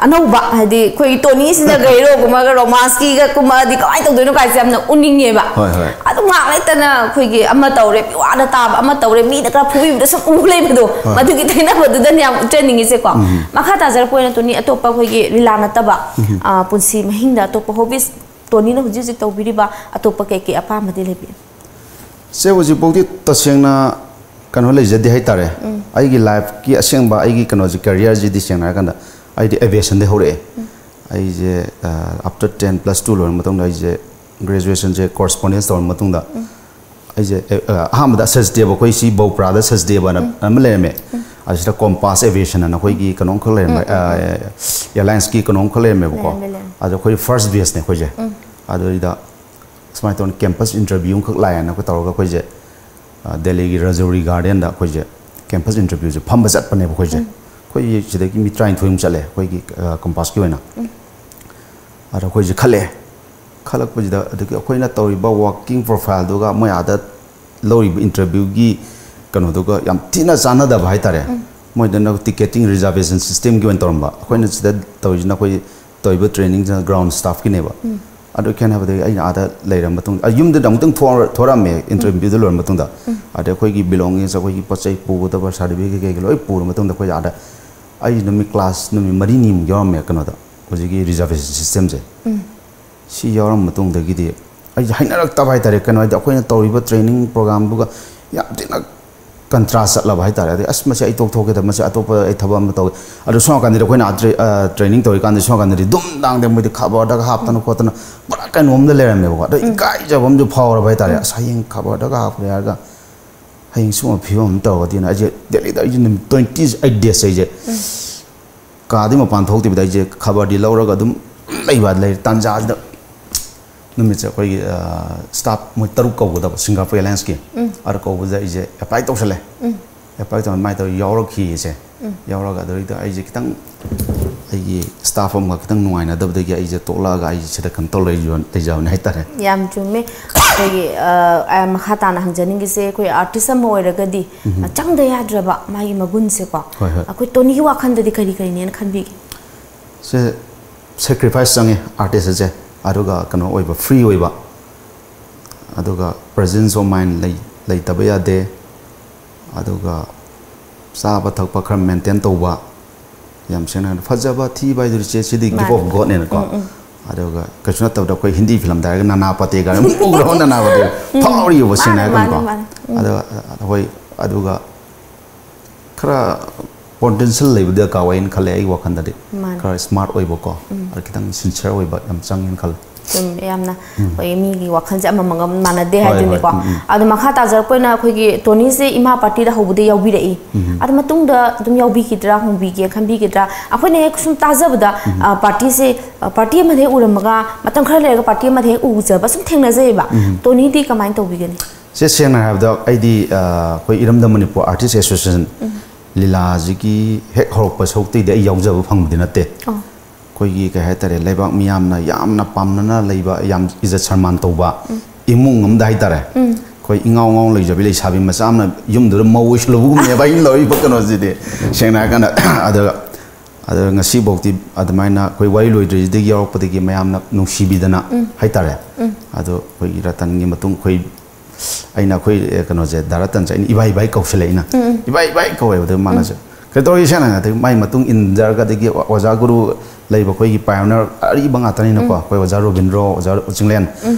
ꯑꯅꯧꯕ, ꯍꯥꯏꯗꯤ ꯑꯩꯈꯣꯏꯒꯤ ꯇꯣꯅꯤꯁꯤꯅ ꯀꯩꯔꯣꯒꯨꯝꯕꯒ ꯔꯣꯃꯥꯟꯁꯀꯤꯒ ꯀꯨꯝꯃꯛꯑꯗꯤ ꯀꯃꯥꯏꯅ ꯇꯧꯗꯣꯏꯅꯣ ꯀꯥꯏꯁꯦ ꯌꯥꯝꯅ ꯎꯅꯤꯡꯉꯦꯕ꯫ ꯍꯣꯏ, ꯍꯣꯏ꯫ ꯑꯗꯨꯝ ꯉꯥꯏꯍꯥꯛ ꯂꯩꯇꯅ ꯑꯩꯈꯣꯏꯒꯤ ꯑꯃ ꯇꯧꯔꯦ, ꯃꯤꯋꯥꯗ ꯇꯥꯕ, ꯑꯃ ꯇꯧꯔꯦ, ꯃꯤꯗ ꯈꯔ ꯐꯨꯕꯤꯕꯗ ꯁꯨꯝ ꯎ ꯂꯩꯕꯗꯣ, ꯍꯣꯏ꯫ ꯃꯗꯨꯒꯤ ꯇꯩꯅꯕꯗꯨꯗꯅꯦ ꯌꯥꯝ ꯎꯠꯆꯅꯤꯡꯉꯤꯁꯦꯀꯣ꯫ ꯃꯈꯥ ꯇꯥꯖꯔꯛꯄ ꯑꯣꯏꯅ ꯇꯣꯅꯤ, ꯑꯇꯣꯞꯄ ꯑꯩꯈꯣꯏꯒꯤ ꯂꯤꯂꯥ ꯅꯠꯇꯕ ꯑ, ꯄꯨꯟꯁꯤ ꯃꯍꯤꯡꯗ ꯑꯇꯣꯞꯄ ꯍꯣꯕꯤꯁ, ꯇꯣꯅꯤꯅ ꯍꯧꯖꯤꯛ ꯍꯧꯖꯤꯛ ꯇꯧꯕꯤꯔꯤꯕ ꯑꯇꯣꯞꯄ ꯀꯩ ꯀꯩ ꯑꯄꯥꯝꯕꯗꯤ ꯂꯩꯕꯤ? ꯁꯦ, ꯍꯧꯖꯤꯛꯐꯥꯎꯗꯤ ꯇꯁꯦꯡꯅ ꯀꯩꯅꯣ ꯂꯩꯖꯗꯦ ꯍꯥꯏꯇꯥꯔꯦ꯫ ꯑꯩꯒꯤ ꯂꯥꯏꯐꯀꯤ ꯑꯁꯦꯡꯕ ꯑꯩꯒꯤ ꯀꯩꯅꯣꯁꯦ, ꯀꯦꯔꯤꯌꯔꯁꯤꯗꯤ ꯁꯦꯡꯅ ꯍꯥꯏꯔꯀꯥꯟꯗ ꯑꯩꯗꯤ ꯑꯦꯚꯤꯌꯦꯁꯟꯗꯒꯤ ꯍꯧꯔꯛꯑꯦ꯫ ꯑꯩꯁꯦ ꯑꯥꯐꯇꯔ ꯇꯦꯟ ꯄ꯭ꯂꯁ ꯇꯨ ꯂꯣꯏꯔ ꯃꯇꯨꯡꯗ ꯑꯩꯁꯦ ꯒ꯭ꯔꯦꯖꯨꯑꯦꯁꯟꯁꯦ ꯀꯣꯔꯁꯄꯣꯟꯗꯦꯟꯁ ꯇꯧꯔ ꯃꯇꯨꯡꯗ ꯑꯩꯁꯦ, ꯑꯦ, ꯑ, ꯑꯍꯥꯟꯕꯗ ꯁꯆꯗꯦꯕ, ꯑꯩꯈꯣꯏ ꯁꯤ ꯕꯧꯄ꯭ꯔꯥꯗ ꯁꯆꯗꯦꯕꯅ ꯑꯃ ꯂꯩꯔꯝꯃꯦ꯫ ꯑꯁꯤꯗ ꯀꯣꯝꯄꯥꯁ ꯑꯦꯚꯤꯌꯦꯁꯟ ꯑꯅ ꯑꯩꯈꯣꯏꯒꯤ ꯀꯩꯅꯣꯝꯈꯛ ꯂꯩꯔꯝꯃꯦ, ꯑꯦꯌꯥꯔꯂꯥꯏꯟꯁꯀꯤ ꯀꯩꯅꯣꯝꯈꯛ ꯂꯩꯔꯝꯃꯦꯕꯀꯣ꯫ ꯂꯩꯔꯝꯃꯦ, ꯂꯩꯔꯝꯃꯦ꯫ ꯑꯗꯣ ꯑꯩꯈꯣꯏ ꯐꯥꯔꯁ ꯕꯦꯁꯅꯦ ꯑꯩꯈꯣꯏꯁꯦ꯫ ꯑꯗꯨꯗ ꯁꯨꯃꯥꯏꯅ ꯇꯧꯅ ꯀꯦꯝꯄꯁ ꯏꯟꯇꯔꯚ꯭ꯌꯨ ꯑꯃꯈꯛ ꯂꯥꯛꯑꯦꯅ ꯑꯩꯈꯣꯏ ꯇꯧꯔꯒ ꯑꯩꯈꯣꯏꯁꯦ, ꯑ, ꯗꯦꯜꯂꯤꯒꯤ ꯔꯖꯧꯔꯤ ꯒꯥꯔꯗꯦꯟꯗ ꯑꯩꯈꯣꯏꯁꯦ ꯀꯦꯝꯄꯁ ꯏꯟꯇꯔꯚ꯭ꯌꯨꯁꯦ ꯐꯝꯕ ꯆꯠꯄꯅꯦꯕ ꯑꯩꯈꯣꯏꯁꯦ꯫ ꯑꯩꯈꯣꯏꯒꯤ ꯁꯤꯗꯒꯤ ꯃꯤ ꯇꯔꯥꯅꯤꯊꯣꯏꯃꯨꯛ ꯆꯠꯂꯦ ꯑꯩꯈꯣꯏꯒꯤ, ꯑ, ꯀꯝꯄꯥꯁꯀꯤ ꯑꯣꯏꯅ꯫ ꯑꯗ ꯑꯩꯈꯣꯏꯁꯦ ꯈꯜꯂꯛꯑꯦ꯫ ꯈꯜꯂꯛꯄꯁꯤꯗ ꯑꯗꯒꯤ ꯑꯩꯈꯣꯏꯅ ꯇꯧꯔꯤꯕ ꯋꯥꯔꯀꯤꯡ ꯄ꯭ꯔꯣꯐꯥꯏꯜꯗꯨꯒ ꯃꯣꯏ ꯑꯥꯗ ꯂꯧꯔꯤꯕ ꯏꯟꯇꯔꯚ꯭ꯌꯨꯒꯤ ꯀꯩꯅꯣꯗꯨꯒ ꯌꯥꯝ ꯊꯤꯅ ꯆꯥꯟꯅꯗꯕ ꯍꯥꯏꯇꯥꯔꯦ꯫ ꯃꯣꯏꯗꯅ ꯇꯤꯀꯦꯇꯤꯡ ꯔꯤꯖꯥꯔꯕꯦꯁꯟ ꯁꯤꯁꯇꯦꯝꯒꯤ ꯑꯣꯏꯅ ꯇꯧꯔꯝꯕ, ꯑꯩꯈꯣꯏꯅ ꯁꯤꯗ ꯇꯧꯔꯤꯁꯤꯅ ꯑꯩꯈꯣꯏ ꯇꯧꯔꯤꯕ ꯇ꯭ꯔꯦꯅꯤꯡꯁꯤꯅ ꯒ꯭ꯔꯥꯎꯟ ꯁ꯭ꯇꯥꯐꯀꯤꯅꯦꯕ꯫ ꯑꯗꯨ ꯈꯦꯠꯅꯕꯗꯒꯤ ꯑꯩꯅ ꯑꯥꯗ ꯂꯩꯔ ꯃꯇꯨꯡ, ꯑ, ꯌꯨꯝꯗꯨꯗ ꯑꯃꯨꯛꯇꯪ ꯊꯣꯛꯑ-, ꯊꯣꯔꯛꯑꯝꯃꯦ, ꯏꯟꯇꯔꯚ꯭ꯌꯨꯗꯨ ꯂꯣꯏꯔ ꯃꯇꯨꯡꯗ꯫ ꯑꯗꯩ ꯑꯩꯈꯣꯏꯒꯤ ꯕꯤꯂꯣꯡꯒꯤꯡꯁ, ꯑꯩꯈꯣꯏꯒꯤ ꯄꯣꯠ ꯆꯩ ꯄꯨꯒꯗꯕ ꯁꯥꯔꯇꯤꯐꯤꯀꯦꯠ ꯀꯩꯀꯩ ꯂꯣꯏ ꯄꯨꯔ ꯃꯇꯨꯡꯗ ꯑꯩꯈꯣꯏ ꯑꯥꯗ, ꯑꯩ ꯅꯨꯃꯤꯠ ꯀ꯭ꯂꯥꯁ ꯅꯨꯃꯤꯠ ꯃꯔꯤꯅꯤꯃꯨꯛ ꯌꯥꯎꯔꯝꯃꯦ ꯀꯩꯅꯣꯗ, ꯍꯧꯖꯤꯛꯀꯤ ꯔꯤꯖꯥꯔꯕꯦꯁꯟ ꯁꯤꯁꯇꯦꯝꯁꯦ꯫ ꯁꯤ ꯌꯥꯎꯔꯝꯕ ꯃꯇꯨꯡꯗꯒꯤꯗꯤ ꯑꯩꯁꯦ ꯍꯩꯅꯔꯛꯇꯕ ꯍꯥꯏꯇꯥꯔꯦ꯫ ꯀꯩꯅꯣ ꯍꯥꯏꯗꯤ ꯑꯩꯈꯣꯏꯅ ꯇꯧꯔꯤꯕ ꯇ꯭ꯔꯦꯅꯤꯡ ꯄ꯭ꯔꯣꯒꯥꯝꯗꯨꯒ ꯌꯥꯝ ꯊꯤꯅ ꯀꯟꯇ꯭ꯔꯥꯁ ꯆꯠꯂꯕ ꯍꯥꯏꯇꯥꯔꯦ꯫ ꯑꯗꯩ ꯑꯁ, ꯃꯁꯤ ꯑꯩ ꯇꯣꯛꯊꯣꯛꯀꯦꯗ, ꯃꯁꯤ ꯑꯇꯣꯞꯄ ꯑꯩ ꯊꯕꯛ ꯑꯃ ꯇꯧꯒꯦ꯫ ꯑꯗꯣ ꯁꯣꯝ ꯅꯥꯀꯟꯗꯗꯤ ꯑꯩꯈꯣꯏꯅ ꯑꯥ ꯇ꯭ꯔꯦ-, ꯑꯥ, ꯇ꯭ꯔꯦꯅꯤꯡ ꯇꯧꯔꯤꯀꯥꯟꯗ ꯁꯣꯝ ꯅꯥꯀꯟꯗꯗꯤ ꯗꯨꯝ ꯗꯥꯡꯗ ꯃꯣꯏꯗꯤ ꯈꯕꯔꯗꯒ ꯍꯥꯞꯇꯅ ꯈꯣꯠꯇꯅ ꯄꯨꯔꯥ ꯀꯩꯅꯣꯝꯗ ꯂꯩꯔꯝꯃꯦꯕꯀꯣ꯫ ꯑꯗꯣ ꯏꯀꯥꯏꯖꯕ ꯑꯃꯁꯨ ꯐꯥꯎꯔꯕ ꯍꯥꯏꯇꯥꯔꯦ꯫ ꯑꯁ, ꯍꯌꯦꯡ ꯈꯕꯔꯗꯒ ꯍꯥꯞꯈ꯭ꯔꯦ ꯍꯥꯏꯔꯒ ꯍꯌꯦꯡ ꯁꯤꯒꯨꯝꯕ ꯐꯤꯕꯝ ꯑꯃ ꯇꯧꯔꯒꯗꯤꯅ ꯑꯩꯁꯦ ꯗꯦꯜꯂꯤꯗ ꯑꯩꯁꯦ ꯅꯨꯃꯤꯠ twenty eight days ꯑꯩꯁꯦ ꯀꯥꯗꯤ ꯃꯄꯥꯟ ꯊꯣꯛꯇꯕꯤꯗ ꯑꯩꯁꯦ ꯈꯕꯔꯗꯤ ꯂꯧꯔꯒ ꯑꯗꯨꯝ ꯂꯩꯕ ꯂꯩ꯫ ꯇꯥꯟꯖꯥꯁꯤꯗ ꯅꯨꯃꯤꯠꯁꯦ ꯑꯩꯈꯣꯏꯒꯤ, ꯑ, ꯁ꯭ꯇꯥꯐ ꯃꯣꯏ ꯇꯔꯨꯛ ꯀꯧꯒꯗꯕ ꯁꯤꯡꯒꯥꯄꯨꯔ ꯑꯦꯂꯥꯌꯟꯁꯀꯤ꯫ ꯑꯗꯨ ꯀꯧꯕꯗ ꯑꯩꯁꯦ ꯑꯦꯄ꯭ꯂꯥꯏ ꯇꯧꯁꯜꯂꯦ꯫ ꯑꯦꯄ꯭ꯂꯥꯏ ꯇꯧꯔ ꯑꯗꯨꯃꯥꯏꯅ ꯇꯧꯔ ꯌꯥꯎꯔꯛꯈꯤ ꯑꯩꯁꯦ꯫ ꯌꯥꯎꯔꯒ ꯑꯗꯨꯗꯩꯗ ꯑꯩꯁꯦ ꯈꯤꯇꯪ ꯑꯩꯒꯤ ꯁ꯭ꯇꯥꯐ ꯑꯃꯒ ꯈꯤꯇꯪ ꯅꯨꯡꯉꯥꯏꯅꯗꯕꯗꯒꯤ ꯑꯩꯁꯦ ꯇꯣꯛꯂꯛꯑꯒ ꯑꯩꯁꯦ ꯁꯤꯗ ꯀꯩꯅꯣ ꯇꯧꯔ ꯂꯩꯖꯕ-, ꯂꯩꯖꯕꯅꯦ ꯍꯥꯏꯇꯥꯔꯦ꯫ ꯌꯥꯝ ꯆꯨꯝꯃꯦ꯫ ꯑꯩꯈꯣꯏꯒꯤ, ꯑ, ꯑ, ꯃꯈꯥ ꯇꯥꯅ ꯍꯪꯖꯅꯤꯡꯉꯤꯁꯦ, ꯑꯩꯈꯣꯏ ꯑꯥꯔꯇꯤꯁ ꯑꯃ ꯑꯣꯏꯔꯒꯗꯤ, ꯑ, ꯆꯪꯗ ꯌꯥꯗ꯭ꯔꯕ ꯃꯥꯒꯤ ꯃꯒꯨꯟꯁꯦꯀꯣ꯫ ꯍꯣꯏ, ꯍꯣꯏ꯫ ꯑꯩꯈꯣꯏ ꯇꯣꯅꯤꯒꯤ ꯋꯥꯈꯜꯗꯗꯤ ꯀꯔꯤ ꯀꯔꯤꯅꯦꯅ ꯈꯟꯕꯤꯒꯦ? ꯁꯦ, ꯁꯦꯀ꯭ꯔꯤꯐꯥꯏꯁ ꯆꯪꯉꯤ ꯑꯥꯔꯇꯤꯁ ꯑꯁꯦ꯫ ꯑꯗꯨꯒ ꯀꯩꯅꯣ ꯑꯣꯏꯕ, ꯐ꯭ꯔꯤ ꯑꯣꯏꯕ, ꯑꯗꯨꯒ presence of mind ꯂꯩ-, ꯂꯩꯇꯕ ꯌꯥꯗꯦ꯫ ꯑꯗꯨꯒ ꯆꯥꯕ ꯊꯛꯄ ꯈꯔ ꯃꯦꯟꯇꯦꯟ ꯇꯧꯕ꯫ ꯌꯥꯝ ꯁꯦꯡꯅ ꯍꯥꯏꯔꯕꯗ, ꯐꯖꯕ ꯊꯤꯕ ꯍꯥꯏꯗꯨꯗꯤ, ꯆꯦ, ꯁꯤꯗꯤ gift ꯃꯥꯅꯦ꯫ Of Godꯅꯦꯅꯀꯣ꯫ ꯎꯝ, ꯎꯝ꯫ ꯑꯗꯨꯒ ꯀꯩꯁꯨ ꯅꯠꯇꯕꯗ ꯑꯩꯈꯣꯏ ꯍꯤꯟꯗꯤ ꯐꯤꯂꯝꯗ ꯍꯥꯏꯔꯒ ꯅꯅꯥ ꯄꯇꯦꯒ ꯑꯗꯨꯝ ꯎꯈ꯭ꯔꯕ, ꯅꯅꯥ ꯄꯇꯦꯒ ꯎꯝ꯫ ꯐꯥꯎꯔꯤꯕ, ꯁꯦꯡꯅ ꯃꯥꯅꯦ, ꯍꯥꯏꯔꯀꯥꯟꯗꯀꯣ꯫ ꯃꯥꯅꯦ, ꯃꯥꯅꯦ꯫ ꯎꯝ꯫ ꯑꯗꯨꯒ, ꯍꯣꯏ, ꯑꯗꯨꯒ ꯈꯔ ꯄꯣꯇꯦꯟꯁꯤꯌꯦꯜ ꯂꯩꯕ ꯗꯔꯀꯥꯔ ꯑꯣꯏꯅ ꯈꯜꯂꯦ ꯑꯩꯒꯤ ꯋꯥꯈꯜꯗꯗꯤ꯫ ꯃꯥꯅꯦ꯫ ꯈꯔ ꯁ꯭ꯃꯥꯔꯠ ꯑꯣꯏꯕꯀꯣ, ꯎꯝ꯫ ꯑꯗ ꯈꯤꯇꯪ ꯁꯤꯟꯁꯤꯌꯔ ꯑꯣꯏꯕ ꯌꯥꯝ ꯆꯪꯉꯦꯅ ꯈꯜꯂꯦ꯫ ꯆꯨꯝꯃꯦ, ꯌꯥꯝꯅ ꯎꯝ꯫ ꯑꯩꯈꯣꯏꯒꯤ ꯃꯤꯒꯤ ꯋꯥꯈꯜꯁꯦ ꯑꯃꯃꯝꯒ ꯃꯥꯟꯅꯗꯦ ꯍꯣꯏ, ꯍꯣꯏ, ꯍꯥꯏꯗꯨꯅꯤꯀꯣ꯫ ꯎꯝ, ꯎꯝ꯫ ꯑꯗꯣ ꯃꯈꯥ ꯇꯥꯖꯔꯛꯄ ꯑꯣꯏꯅ ꯑꯩꯈꯣꯏꯒꯤ ꯇꯣꯅꯤꯁꯦ ꯏꯃꯥ ꯄꯥꯔꯇꯤꯗ ꯍꯧꯕꯗ ꯌꯥꯎꯕꯤꯔꯛꯏ꯫ ꯎꯝ꯫ ꯑꯗꯣ ꯃꯇꯨꯡꯗ ꯑꯗꯨꯝ ꯌꯥꯎꯕꯤꯈꯤꯗ꯭ꯔꯥ, ꯍꯣꯡꯕꯤꯒꯦ ꯈꯟꯕꯤꯒꯗ꯭ꯔꯥ? ꯑꯩꯈꯣꯏꯅ ꯍꯦꯛ ꯁꯨꯝ ꯇꯥꯖꯕꯗ, ꯎꯝ꯫ ꯑ, ꯄꯥꯔꯇꯤꯁꯦ, ꯑ, ꯄꯥꯔꯇꯤ ꯑꯃꯗ ꯍꯦꯛ ꯎꯔꯝꯃꯒ ꯃꯇꯝ ꯈꯔ ꯂꯩꯔꯒ ꯄꯥꯔꯇꯤ ꯑꯃꯗ ꯍꯦꯛ ꯎꯖꯕ ꯁꯨꯝ ꯊꯦꯡꯅꯖꯩꯌꯦꯕ꯫ ꯎꯝ꯫ ꯇꯣꯅꯤꯗꯤ ꯀꯃꯥꯏꯅ ꯇꯧꯕꯤꯒꯅꯤ? ꯁꯦ, ꯁꯦꯡꯅ ꯍꯥꯏꯔꯕꯗ ꯑꯩꯗꯤ, ꯑ, ꯑꯩꯈꯣꯏ ꯏꯔꯝꯗꯝ ꯃꯅꯤꯄꯨꯔ ꯑꯥꯔꯇꯤꯁ ꯑꯦꯁꯣꯁꯤꯌꯦꯁꯟ ꯎꯝ꯫ ꯂꯤꯂꯥꯁꯤꯒꯤ ꯍꯦꯛ ꯍꯧꯔꯛꯄ ꯁꯔꯨꯛꯇꯩꯗꯤ ꯑꯩ ꯌꯥꯎꯖꯕ ꯐꯪꯕꯗꯤ ꯅꯠꯇꯦ꯫ ꯑꯣ꯫ ꯑꯩꯈꯣꯏꯒꯤ ꯀꯩ ꯍꯥꯏꯇꯥꯔꯦ, ꯂꯩꯕꯥꯛ ꯃꯤꯌꯥꯝꯅ ꯌꯥꯝꯅ ꯄꯥꯝꯅꯅ ꯂꯩꯕ, ꯌꯥꯝ ꯏꯖꯠ ꯁꯟꯃꯥꯟ ꯇꯧꯕ ꯎꯝ꯫ ꯏꯃꯨꯡ ꯑꯃꯗ ꯍꯥꯏꯇꯥꯔꯦ꯫ ꯎꯝ꯫ ꯑꯩꯈꯣꯏ ꯏꯉꯥꯎ ꯉꯥꯎ ꯂꯩꯖꯕꯤ ꯂꯩꯁꯥꯕꯤ ꯃꯆꯥ ꯑꯃꯅ ꯌꯨꯝꯗꯨꯗ ꯃꯧ ꯑꯣꯏꯁꯜꯂꯨꯕꯒꯨꯝꯅꯦꯕ ꯑꯩꯅ ꯂꯧꯔꯤꯕ ꯀꯩꯅꯣꯁꯤꯗꯤ, ꯁꯦꯡꯅ ꯍꯥꯏꯔꯀꯥꯟꯗ꯫ ꯑꯗꯨꯒ ꯑꯗꯣ ꯉꯁꯤꯐꯥꯎꯗꯤ ꯑꯗꯨꯃꯥꯏꯅ ꯑꯩꯈꯣꯏ ꯋꯥꯔꯤ ꯂꯣꯏꯗ꯭ꯔꯤꯉꯩꯗꯒꯤ ꯌꯥꯎꯔꯛꯄꯗꯒꯤ ꯃꯌꯥꯝꯅ ꯅꯨꯡꯁꯤꯕꯤꯗꯅ ꯍꯥꯏꯇꯥꯔꯦ꯫ ꯑꯗꯣ ꯑꯩꯈꯣꯏꯒꯤ ꯔꯇꯟꯒꯤ ꯃꯇꯨꯡ ꯑꯩꯈꯣꯏ, ꯑꯩꯅ ꯑꯩꯈꯣꯏ, ꯑꯦ, ꯀꯩꯅꯣꯁꯦ, ꯗꯥ ꯔꯇꯟꯁꯦ ꯑꯩꯅ ꯏꯕꯥꯏ ꯏꯕꯥꯏ ꯀꯧꯁꯤꯜꯂꯛꯏꯅ꯫ ꯏꯕꯥꯏ ꯏꯕꯥꯏ ꯀꯧꯋꯦꯕ꯫ ꯑꯗꯨ ꯃꯥꯅꯁꯨ ꯀꯩꯗꯧꯔꯤ ꯁꯦꯅ? ꯑꯗꯒꯤ ꯃꯥꯏ ꯃꯇꯨꯡ ꯏꯟꯖꯔꯒ, ꯑꯗꯒꯤ ꯑꯣꯖꯥ ꯒꯨꯔꯨ ꯂꯩꯕ ꯑꯩꯈꯣꯏꯒꯤ ꯄꯥꯏꯑꯣꯅꯤꯌꯔ ꯑꯔꯤꯕ ꯉꯥꯛꯇꯅꯤꯅꯀꯣ꯫ ꯑꯩꯈꯣꯏ ꯑꯣꯖꯥ ꯔꯣꯕꯤꯟꯗ꯭ꯔꯣ, ꯑꯣꯖꯥ ꯆꯤꯡꯂꯦꯟ,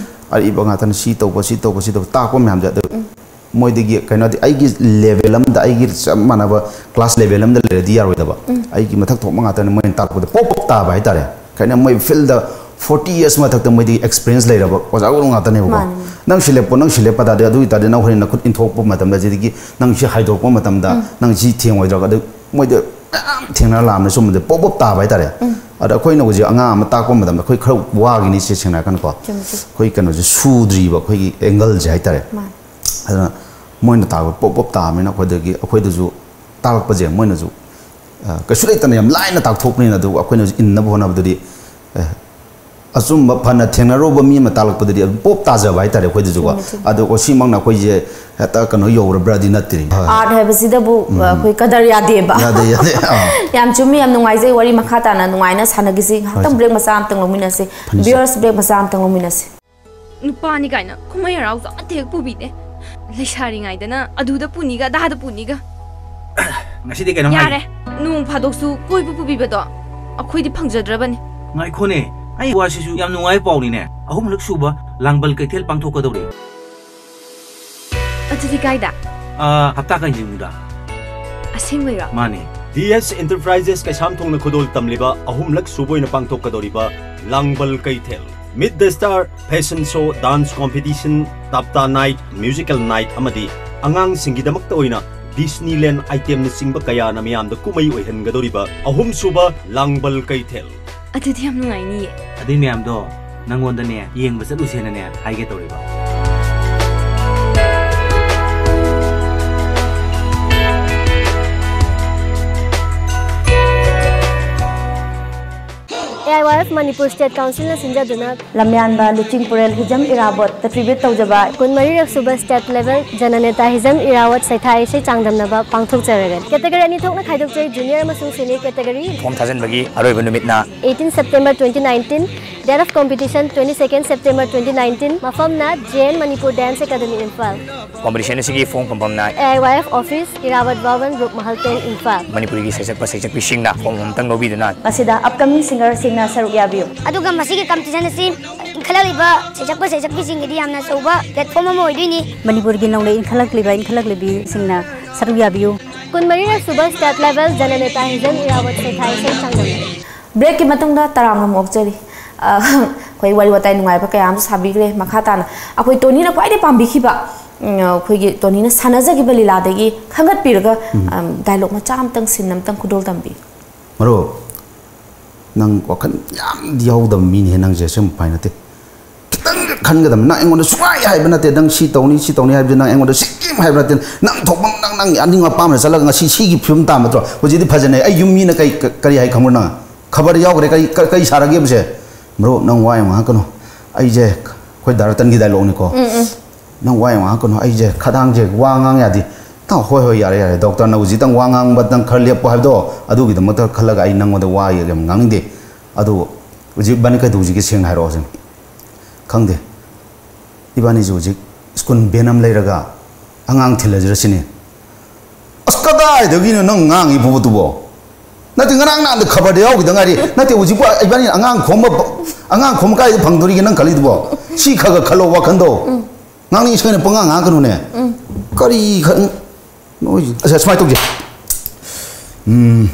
ꯑꯔꯤꯕ ꯉꯥꯛꯇꯅꯤ꯫ ꯁꯤ ꯇꯧꯕ, ꯁꯤ ꯇꯧꯕ, ꯁꯤ ꯇꯧꯕ, ꯇꯥꯛꯄ ꯃꯌꯥꯝꯁꯦ꯫ ꯑꯗꯨ ꯃꯣꯏꯗꯒꯤ ꯀꯩꯅꯣꯗꯤ ꯑꯩꯒꯤ ꯂꯦꯚꯦꯜ ꯑꯃꯗ, ꯑꯩꯒꯤ ꯆꯞ ꯃꯥꯟꯅꯕ ꯀ꯭ꯂꯥꯁ ꯂꯦꯚꯦꯜ ꯑꯃꯗ ꯂꯩꯔꯗꯤ ꯌꯥꯔꯣꯏꯗꯕ꯫ ꯑꯩꯒꯤ ꯃꯊꯛ ꯊꯣꯛꯄ ꯉꯥꯛꯇꯅꯤ ꯃꯣꯏꯅ ꯇꯥꯛꯄꯗ ꯄꯣꯞ ꯄꯣꯞ ꯇꯥꯕ ꯍꯥꯏꯇꯥꯔꯦ꯫ ꯀꯩꯅꯣ, ꯃꯣꯏ ꯐꯤꯜꯗ ꯐꯣꯔꯇꯤ ꯌꯔꯁ ꯃꯊꯛꯇ ꯃꯣꯏꯗꯤ ꯑꯦꯛꯁꯄꯤꯔꯤꯌꯟꯁ ꯂꯩꯔꯕ ꯑꯣꯖꯥ ꯒꯨꯔꯨ ꯉꯥꯛꯇꯅꯦꯕꯀꯣ꯫ ꯃꯥꯅꯤ, ꯃꯥꯅꯤ꯫ ꯅꯪ ꯁꯤ ꯂꯦꯞꯄꯣ, ꯅꯪ ꯁꯤ ꯂꯦꯞꯄ ꯇꯥꯔꯗꯤ, ꯑꯗꯨ ꯑꯣꯏꯇꯥꯔꯗꯤ ꯅꯪ ꯍꯣꯔꯦꯟ ꯅꯈꯨꯠ ꯏꯟꯊꯣꯛꯄ ꯃꯇꯝꯗ, ꯑꯗꯨꯗꯒꯤ ꯅꯪ ꯁꯤ ꯍꯥꯏꯗꯣꯔꯛꯄ ꯃꯇꯝꯗ ꯅꯪ ꯁꯤ ꯊꯦꯡꯉꯣꯏꯗ꯭ꯔꯒ, ꯑꯗꯨ ꯃꯣꯏꯗ ꯃꯌꯥꯝ ꯊꯦꯡꯅꯔ ꯂꯥꯛꯑꯕꯅꯤ꯫ ꯁꯨꯝꯕꯗꯤ ꯄꯣꯞ ꯄꯣꯞ ꯇꯥꯕ ꯍꯥꯏꯇꯥꯔꯦ꯫ ꯑꯗ ꯑꯩꯈꯣꯏꯅ ꯍꯧꯖꯤꯛ ꯑꯉꯥꯡ ꯑꯃ ꯇꯥꯛꯄ ꯃꯇꯝꯗ ꯑꯩꯈꯣꯏ ꯈꯔ ꯋꯥꯒꯤꯅꯤ, ꯁꯤ ꯁꯦꯡꯅ ꯍꯥꯏꯔꯀꯥꯟꯗꯀꯣ꯫ ꯆꯨꯝꯃꯤ, ꯆꯨꯝꯃꯤ꯫ ꯑꯩꯈꯣꯏ ꯀꯩꯅꯣꯁꯦ ꯁꯨꯗ꯭ꯔꯤꯕ, ꯑꯩꯈꯣꯏꯒꯤ ꯑꯦꯡꯒꯜꯁꯦ ꯍꯥꯏꯇꯥꯔꯦ꯫ ꯃꯥꯅꯤ꯫ ꯑꯗꯨꯅ ꯃꯣꯏꯅ ꯇꯥꯛꯄ ꯄꯣꯞ ꯄꯣꯞ ꯇꯥꯕꯅꯤꯅ ꯑꯩꯈꯣꯏꯗꯒꯤ, ꯑꯩꯈꯣꯏꯗꯁꯨ ꯇꯥꯛꯂꯛꯄꯁꯦ ꯃꯣꯏꯅꯁꯨ, ꯑ, ꯀꯩꯁꯨ ꯂꯩꯇꯅ ꯌꯥꯝ ꯂꯥꯏꯅ ꯇꯥꯛꯊꯣꯛꯄꯅꯤꯅ, ꯑꯗꯨ ꯑꯩꯈꯣꯏꯅꯁꯨ ꯏꯟꯅꯕ ꯍꯣꯠꯅꯕꯗꯗꯤ, ꯑꯦ, ꯑꯆꯨꯝꯕ ꯐꯅ ꯊꯦꯡꯅꯔꯨꯕ ꯃꯤ ꯑꯃ ꯇꯥꯛꯂꯛꯄꯗꯗꯤ ꯑꯗꯨꯝ ꯄꯣꯞ ꯇꯥꯖꯕ ꯍꯥꯏꯇꯥꯔꯦ ꯑꯩꯈꯣꯏꯗꯁꯨꯀꯣ꯫ ꯆꯨꯝꯃꯦ, ꯆꯨꯝꯃꯦ꯫ ꯑꯗꯣ ꯁꯤꯃꯛꯅ ꯑꯩꯈꯣꯏꯁꯦ ꯍꯦꯛꯇ ꯀꯩꯅꯣ ꯌꯧꯔꯕ꯭ꯔꯗꯤ ꯅꯠꯇ꯭ꯔꯤ꯫ ꯍꯣꯏ꯫ ꯑꯥꯔꯠ ꯍꯥꯏꯕꯁꯤꯗꯕꯨ, ꯎꯝ꯫ ꯑꯩꯈꯣꯏ ꯀꯗꯔ ꯌꯥꯗꯦꯕ꯫ ꯌꯥꯗꯦ, ꯌꯥꯗꯦ꯫ ꯑꯥ꯫ ꯌꯥꯝ ꯆꯨꯝꯃꯤ, ꯌꯥꯝ ꯅꯨꯡꯉꯥꯏꯖꯩ꯫ ꯋꯥꯔꯤ ꯃꯈꯥ ꯇꯥꯅ ꯅꯨꯡꯉꯥꯏꯅ ꯁꯥꯟꯅꯈꯤꯁꯤ꯫ ꯉꯥꯏꯍꯥꯛꯇꯪ ꯍꯣꯏ꯫ ꯕ꯭ꯔꯦꯛ ꯃꯆꯥ ꯑꯃꯇꯪ ꯂꯧꯃꯤꯟꯅꯁꯤ꯫ ꯐꯅꯤꯁꯦ꯫ ꯚ꯭ꯌꯨꯋꯔꯁ, ꯕ꯭ꯔꯦꯛ ꯃꯆꯥ ꯑꯃꯇꯪ ꯂꯧꯃꯤꯟꯅꯁꯤ꯫ ꯅꯨꯄꯥꯅꯤ ꯀꯥꯏꯅ ꯀꯨꯝꯍꯩ ꯍꯔꯥꯎꯁꯨ ꯑꯃꯠꯇ ꯍꯦꯛ ꯄꯨꯕꯤꯗꯦ꯫ ꯂꯩꯁꯥꯔꯤꯉꯩꯗꯅ ꯑꯗꯨꯗ ꯄꯨꯅꯤꯒ ꯑꯗꯥꯗ ꯄꯨꯅꯤꯒ꯫ ꯉꯁꯤꯗꯤ ꯀꯩꯅꯣꯝ ꯍꯥꯏꯒꯦ꯫ ꯌꯥꯔꯦ, ꯅꯣꯡ ꯐꯥꯗꯣꯛꯁꯨ ꯀꯣꯏꯕ ꯄꯨꯕꯤꯕꯗꯣ ꯑꯩꯈꯣꯏꯗꯤ ꯐꯪꯖꯗ꯭ꯔꯕꯅꯤ꯫ ꯉꯥꯏꯈꯣꯅꯦ, ꯑꯩ ꯋꯥꯁꯤꯁꯨ ꯌꯥꯝ ꯅꯨꯡꯉꯥꯏꯕ ꯄꯥꯎꯅꯤꯅꯦ꯫ ꯑꯍꯨꯝꯂꯛ ꯁꯨꯕ ꯂꯥꯡꯕꯜ ꯀꯩꯊꯦꯜ ꯄꯥꯡꯊꯣꯛꯀꯗꯧꯔꯤ꯫ ꯑꯗꯨꯗꯤ ꯀꯥꯏꯗ? ꯑꯥ, ꯍꯞꯇꯥ ꯀꯥꯡꯖꯩꯕꯨꯡꯗ꯫ ꯑꯁꯦꯡꯕꯩꯔꯣ? ꯃꯥꯅꯦ꯫ ꯗꯤ ꯑꯦꯁ Enterprises ꯀꯩꯁꯥꯝꯊꯣꯡꯅ ꯈꯨꯗꯣꯜ ꯇꯝꯂꯤꯕ ꯑꯍꯨꯝꯂꯛ ꯁꯨꯕ ꯑꯣꯏꯅ ꯄꯥꯡꯊꯣꯛꯀꯗꯧꯔꯤꯕ ꯂꯥꯡꯕꯜ ꯀꯩꯊꯦꯜ, Meet the Star Fashion Show, Dance Competition, ꯇꯥꯞꯇꯥ Night, Musical Night ꯑꯃꯗꯤ ꯑꯉꯥꯡꯁꯤꯡꯒꯤꯗꯃꯛꯇ ꯑꯣꯏꯅ Disneyland itemꯅꯆꯤꯡꯕ ꯀꯌꯥꯅ ꯃꯤꯌꯥꯝꯗ ꯀꯨꯝꯍꯩ ꯑꯣꯏꯍꯟꯒꯗꯧꯔꯤꯕ ꯑꯍꯨꯝꯁꯨꯕ ꯂꯥꯡꯕꯜ ꯀꯩꯊꯦꯜ꯫ ꯑꯗꯨꯗꯤ ꯌꯥꯝ ꯅꯨꯡꯉꯥꯏꯅꯤꯌꯦ꯫ ꯑꯗꯨꯏ ꯃꯌꯥꯝꯗꯣ ꯅꯪꯉꯣꯟꯗꯅꯦ ꯌꯦꯡꯕ ꯆꯠꯂꯨꯁꯦꯅꯅꯦ ꯍꯥꯏꯒꯦ ꯇꯧꯔꯤꯕ꯫ ꯑꯦ I Y F Manipur state ꯀꯥꯎꯟꯁꯤꯜꯅ ꯁꯤꯟꯖꯗꯨꯅ ꯂꯝꯌꯥꯟꯕ ꯂꯨꯆꯤꯡ ꯄꯨꯔꯦꯜ ꯍꯤꯖꯝ ꯏꯔꯥꯕꯣꯠꯇ tribute ꯇꯧꯖꯕ ꯀꯨꯟꯃꯔꯤꯔꯛ ꯁꯨꯕ ꯁ꯭ꯇꯦꯠ ꯂꯦꯚꯦꯜ ꯖꯅꯅꯦꯇꯥ ꯍꯤꯖꯝ ꯏꯔꯥꯕꯣꯠ ꯁꯩꯊꯥ ꯏꯁꯩ ꯆꯥꯡꯗꯝꯅꯕ ꯄꯥꯡꯊꯣꯛꯆꯔꯒꯅꯤ꯫ ꯀꯦꯇꯦꯒꯣꯔꯤ ꯑꯅꯤ ꯊꯣꯛꯅ ꯈꯥꯏꯗꯣꯛꯆꯩ, ꯖꯨꯅꯤꯌꯔ ꯑꯃꯁꯨꯡ ꯁꯦꯅꯤꯌꯔ ꯀꯦꯇꯦꯒꯣꯔꯤ꯫ ꯐꯣꯝ ꯊꯥꯖꯤꯟꯕꯒꯤ ꯑꯔꯣꯏꯕ ꯅꯨꯃꯤꯠꯅ eighteen September twenty nineteen, date of competition twenty second September twenty nineteen, ꯃꯐꯝꯅ J N Manipur dance academy Imphal. Competition ꯑꯁꯤꯒꯤ ꯐꯣꯝ ꯐꯝꯐꯝꯅ A I Y F office, Irabot Bhavan, Roop Mahal ꯇꯦꯟ, ꯏꯝꯐꯥꯜ꯫ ꯃꯅꯤꯄꯨꯔꯤꯒꯤ ꯁꯩꯁꯛꯄ ꯁꯩꯁꯛꯄꯤꯁꯤꯡꯅ ꯐꯣꯝ ꯑꯃꯇꯪ ꯂꯧꯕꯤꯗꯨꯅ ꯃꯁꯤꯗ upcoming singerꯁꯤꯡꯅ ꯁꯔꯨꯛ ꯌꯥꯕꯤꯌꯨ꯫ ꯑꯗꯨꯒ ꯃꯁꯤꯒꯤ ꯀꯝꯄꯤꯇꯤꯁꯟ ꯑꯁꯤ ꯏꯟꯈꯠꯂꯛꯂꯤꯕ ꯁꯩꯁꯛꯄ ꯁꯩꯁꯛꯄꯤꯁꯤꯡꯒꯤꯗꯤ ꯌꯥꯝꯅ ꯑꯆꯧꯕ platform ꯑꯃ ꯑꯣꯏꯗꯣꯏꯅꯤ꯫ ꯃꯅꯤꯄꯨꯔꯒꯤ ꯅꯧꯅ ꯏꯟꯈꯠꯂꯛꯂꯤꯕ ꯏꯟꯈꯠꯂꯛꯂꯤꯕꯤꯁꯤꯡꯅ ꯁꯔꯨꯛ ꯌꯥꯕꯤꯌꯨ꯫ ꯀꯨꯟꯃꯔꯤꯔꯛ ꯁꯨꯕ ꯁ꯭ꯇꯦꯠ ꯂꯦꯚꯦꯜ ꯖꯅꯅꯦꯇꯥ ꯍꯤꯖꯝ ꯏꯔꯥꯕꯠ ꯁꯩꯊꯥ ꯏꯁꯩ ꯆꯥꯡꯗꯝꯅꯕ꯫ Breakꯀꯤ ꯃꯇꯨꯡꯗ ꯇꯔꯥꯝꯅ ꯑꯣꯛꯆꯔꯤ꯫ ꯑ, ꯑꯩꯈꯣꯏ ꯋꯥꯔꯤ ꯋꯥꯇꯥꯏ ꯅꯨꯡꯉꯥꯏꯕ ꯀꯌꯥ ꯑꯃꯁꯨ ꯁꯥꯕꯤꯈ꯭ꯔꯦ꯫ ꯃꯈꯥ ꯇꯥꯅ ꯑꯩꯈꯣꯏ ꯇꯣꯅꯤꯅ ꯈ꯭ꯋꯥꯏꯗꯒꯤ ꯄꯥꯝꯕꯤꯈꯤꯕ, ꯎꯝ, ꯑꯩꯈꯣꯏꯒꯤ ꯇꯣꯅꯤꯅ ꯁꯥꯟꯅꯖꯈꯤꯕ ꯂꯤꯂꯥꯗꯒꯤ ꯈꯟꯒꯠꯄꯤꯔꯒ, ꯎꯝ, ꯑꯝ, dialogue ꯃꯆꯥ ꯑꯃꯇꯪ, scene ꯑꯃꯇꯪ ꯈꯨꯗꯣꯜ ꯇꯝꯕꯤꯌꯨ꯫ ꯃꯔꯨꯞ, ꯅꯪ ꯋꯥꯈꯜ ꯌꯥꯝ ꯌꯥꯎꯗꯕ ꯃꯤꯅꯤꯍꯦ ꯅꯪꯁꯦ, ꯑꯁꯦꯡꯕ ꯐꯥꯏ ꯅꯠꯇꯦ꯫ ꯈꯤꯇꯪ ꯈꯟꯒꯗꯕ꯫ ꯅꯪ ꯑꯩꯉꯣꯟꯗ ꯁꯨꯡꯍꯥꯏ ꯍꯥꯏꯕ ꯅꯠꯇꯦ, ꯅꯪ ꯁꯤ ꯇꯧꯅꯤ, ꯁꯤ ꯇꯧꯅꯤ ꯍꯥꯏꯕꯁꯦ ꯅꯪ ꯑꯩꯉꯣꯟꯗ ꯁꯤꯀꯤꯝ ꯍꯥꯏꯕ ꯅꯠꯇꯦ꯫ ꯅꯪ ꯊꯣꯛꯄ ꯅꯪ, ꯅꯪ ꯑꯅꯤꯡ ꯑꯄꯥꯝꯕꯗ ꯆꯠꯂꯒ ꯉꯁꯤ ꯁꯤꯒꯤ ꯐꯤꯕꯝ ꯇꯥꯕ ꯅꯠꯇ꯭ꯔꯣ? ꯍꯧꯖꯤꯛꯇꯤ ꯐꯖꯅ ꯑꯩ ꯌꯨꯝ ꯃꯤꯅ ꯀꯩ, ꯀ-, ꯀꯔꯤ ꯍꯥꯏ ꯈꯪꯕ꯭ꯔꯣ ꯅꯪ? ꯈꯕꯔ ꯌꯥꯎꯈ꯭ꯔꯦ, ꯀꯔꯤ, ꯀ-, ꯀꯔꯤ ꯁꯥꯔꯒꯦꯕꯁꯦ? ꯃꯔꯨꯞ, ꯅꯪ ꯋꯥ ꯌꯥꯝ ꯉꯥꯡꯉꯛꯀꯅꯨ꯫ ꯑꯩꯁꯦ ꯑꯩꯈꯣꯏ ꯗꯥ ꯔꯇꯟꯒꯤ dialogueꯅꯤꯀꯣ꯫ ꯎꯝ, ꯎꯝ꯫ ꯅꯪ ꯋꯥ ꯌꯥꯝ ꯉꯥꯡꯉꯛꯀꯅꯨ꯫ ꯑꯩꯁꯦ ꯈꯗꯥꯡꯁꯦ ꯋꯥ ꯉꯥꯡ ꯌꯥꯗꯦ꯫ ꯇꯥꯎ, ꯍꯣꯏ, ꯍꯣꯏ, ꯌꯥꯔꯦ, ꯌꯥꯔꯦ꯫ ꯗꯣꯛꯇꯔꯅ ꯍꯧꯖꯤꯛꯇꯪ ꯋꯥ ꯉꯥꯡꯕꯗꯪ ꯈꯔ ꯂꯦꯞꯄꯣ ꯍꯥꯏꯕꯗꯣ, ꯑꯗꯨꯒꯤꯗꯃꯛꯇ ꯈꯜꯂꯒ ꯑꯩ ꯅꯪꯉꯣꯟꯗ ꯋꯥ ꯌꯥꯝ ꯉꯥꯡꯅꯤꯡꯗꯦ꯫ ꯑꯗꯨ ꯍꯧꯖꯤꯛ ꯏꯕꯥꯅꯤ ꯀꯩꯗꯧꯁꯤꯒꯦ, ꯁꯦꯡꯅ ꯍꯥꯏꯔꯛꯑꯣꯁꯦ꯫ ꯈꯪꯗꯦ꯫ ꯏꯕꯥꯅꯤꯁꯨ ꯍꯧꯖꯤꯛ ꯁ꯭ꯀꯨꯜ ꯚꯦꯟ ꯑꯃ ꯂꯩꯔꯒ ꯑꯉꯥꯡ ꯊꯤꯜꯂꯁꯤꯔ ꯁꯤꯅꯤ꯫ ꯑꯁ, ꯀꯗꯥꯏꯗꯒꯤꯅꯣ ꯅꯪ ꯉꯥꯡꯉꯤ ꯄꯣꯠꯇꯨꯕꯣ? ꯅꯠꯇꯦ, ꯉꯔꯥꯡ ꯅꯍꯥꯟꯗ ꯈꯕꯔꯗ ꯌꯥꯎꯈꯤꯗ ꯉꯥꯏꯔꯤ꯫ ꯅꯠꯇꯦ, ꯍꯧꯖꯤꯛꯄꯨ ꯏꯕꯥꯅꯤ ꯑꯉꯥꯡ ꯈꯣꯝꯕ, ꯑꯉꯥꯡ ꯈꯣꯝꯕ ꯀꯥꯏꯗ ꯐꯪꯗꯣꯔꯤꯒꯦ ꯅꯪ ꯈꯜꯂꯤꯗꯨꯕꯣ? ꯁꯤ ꯈꯔ ꯈꯔ ꯈꯜꯂꯣ ꯋꯥꯈꯟꯗꯣ꯫ ꯎꯝ꯫ ꯉꯥꯡꯅꯤꯡ ꯁꯣꯏꯅ ꯄꯉꯥꯡ ꯉꯥꯡꯉꯛꯀꯅꯨꯅꯦ꯫ ꯎꯝ꯫ ꯀꯔꯤ ꯈꯟ-, ꯅꯣꯏꯁꯤ꯫ ꯑꯁ, ꯁꯨꯃꯥꯏꯅ ꯇꯧꯁꯦ꯫ ꯎꯝ꯫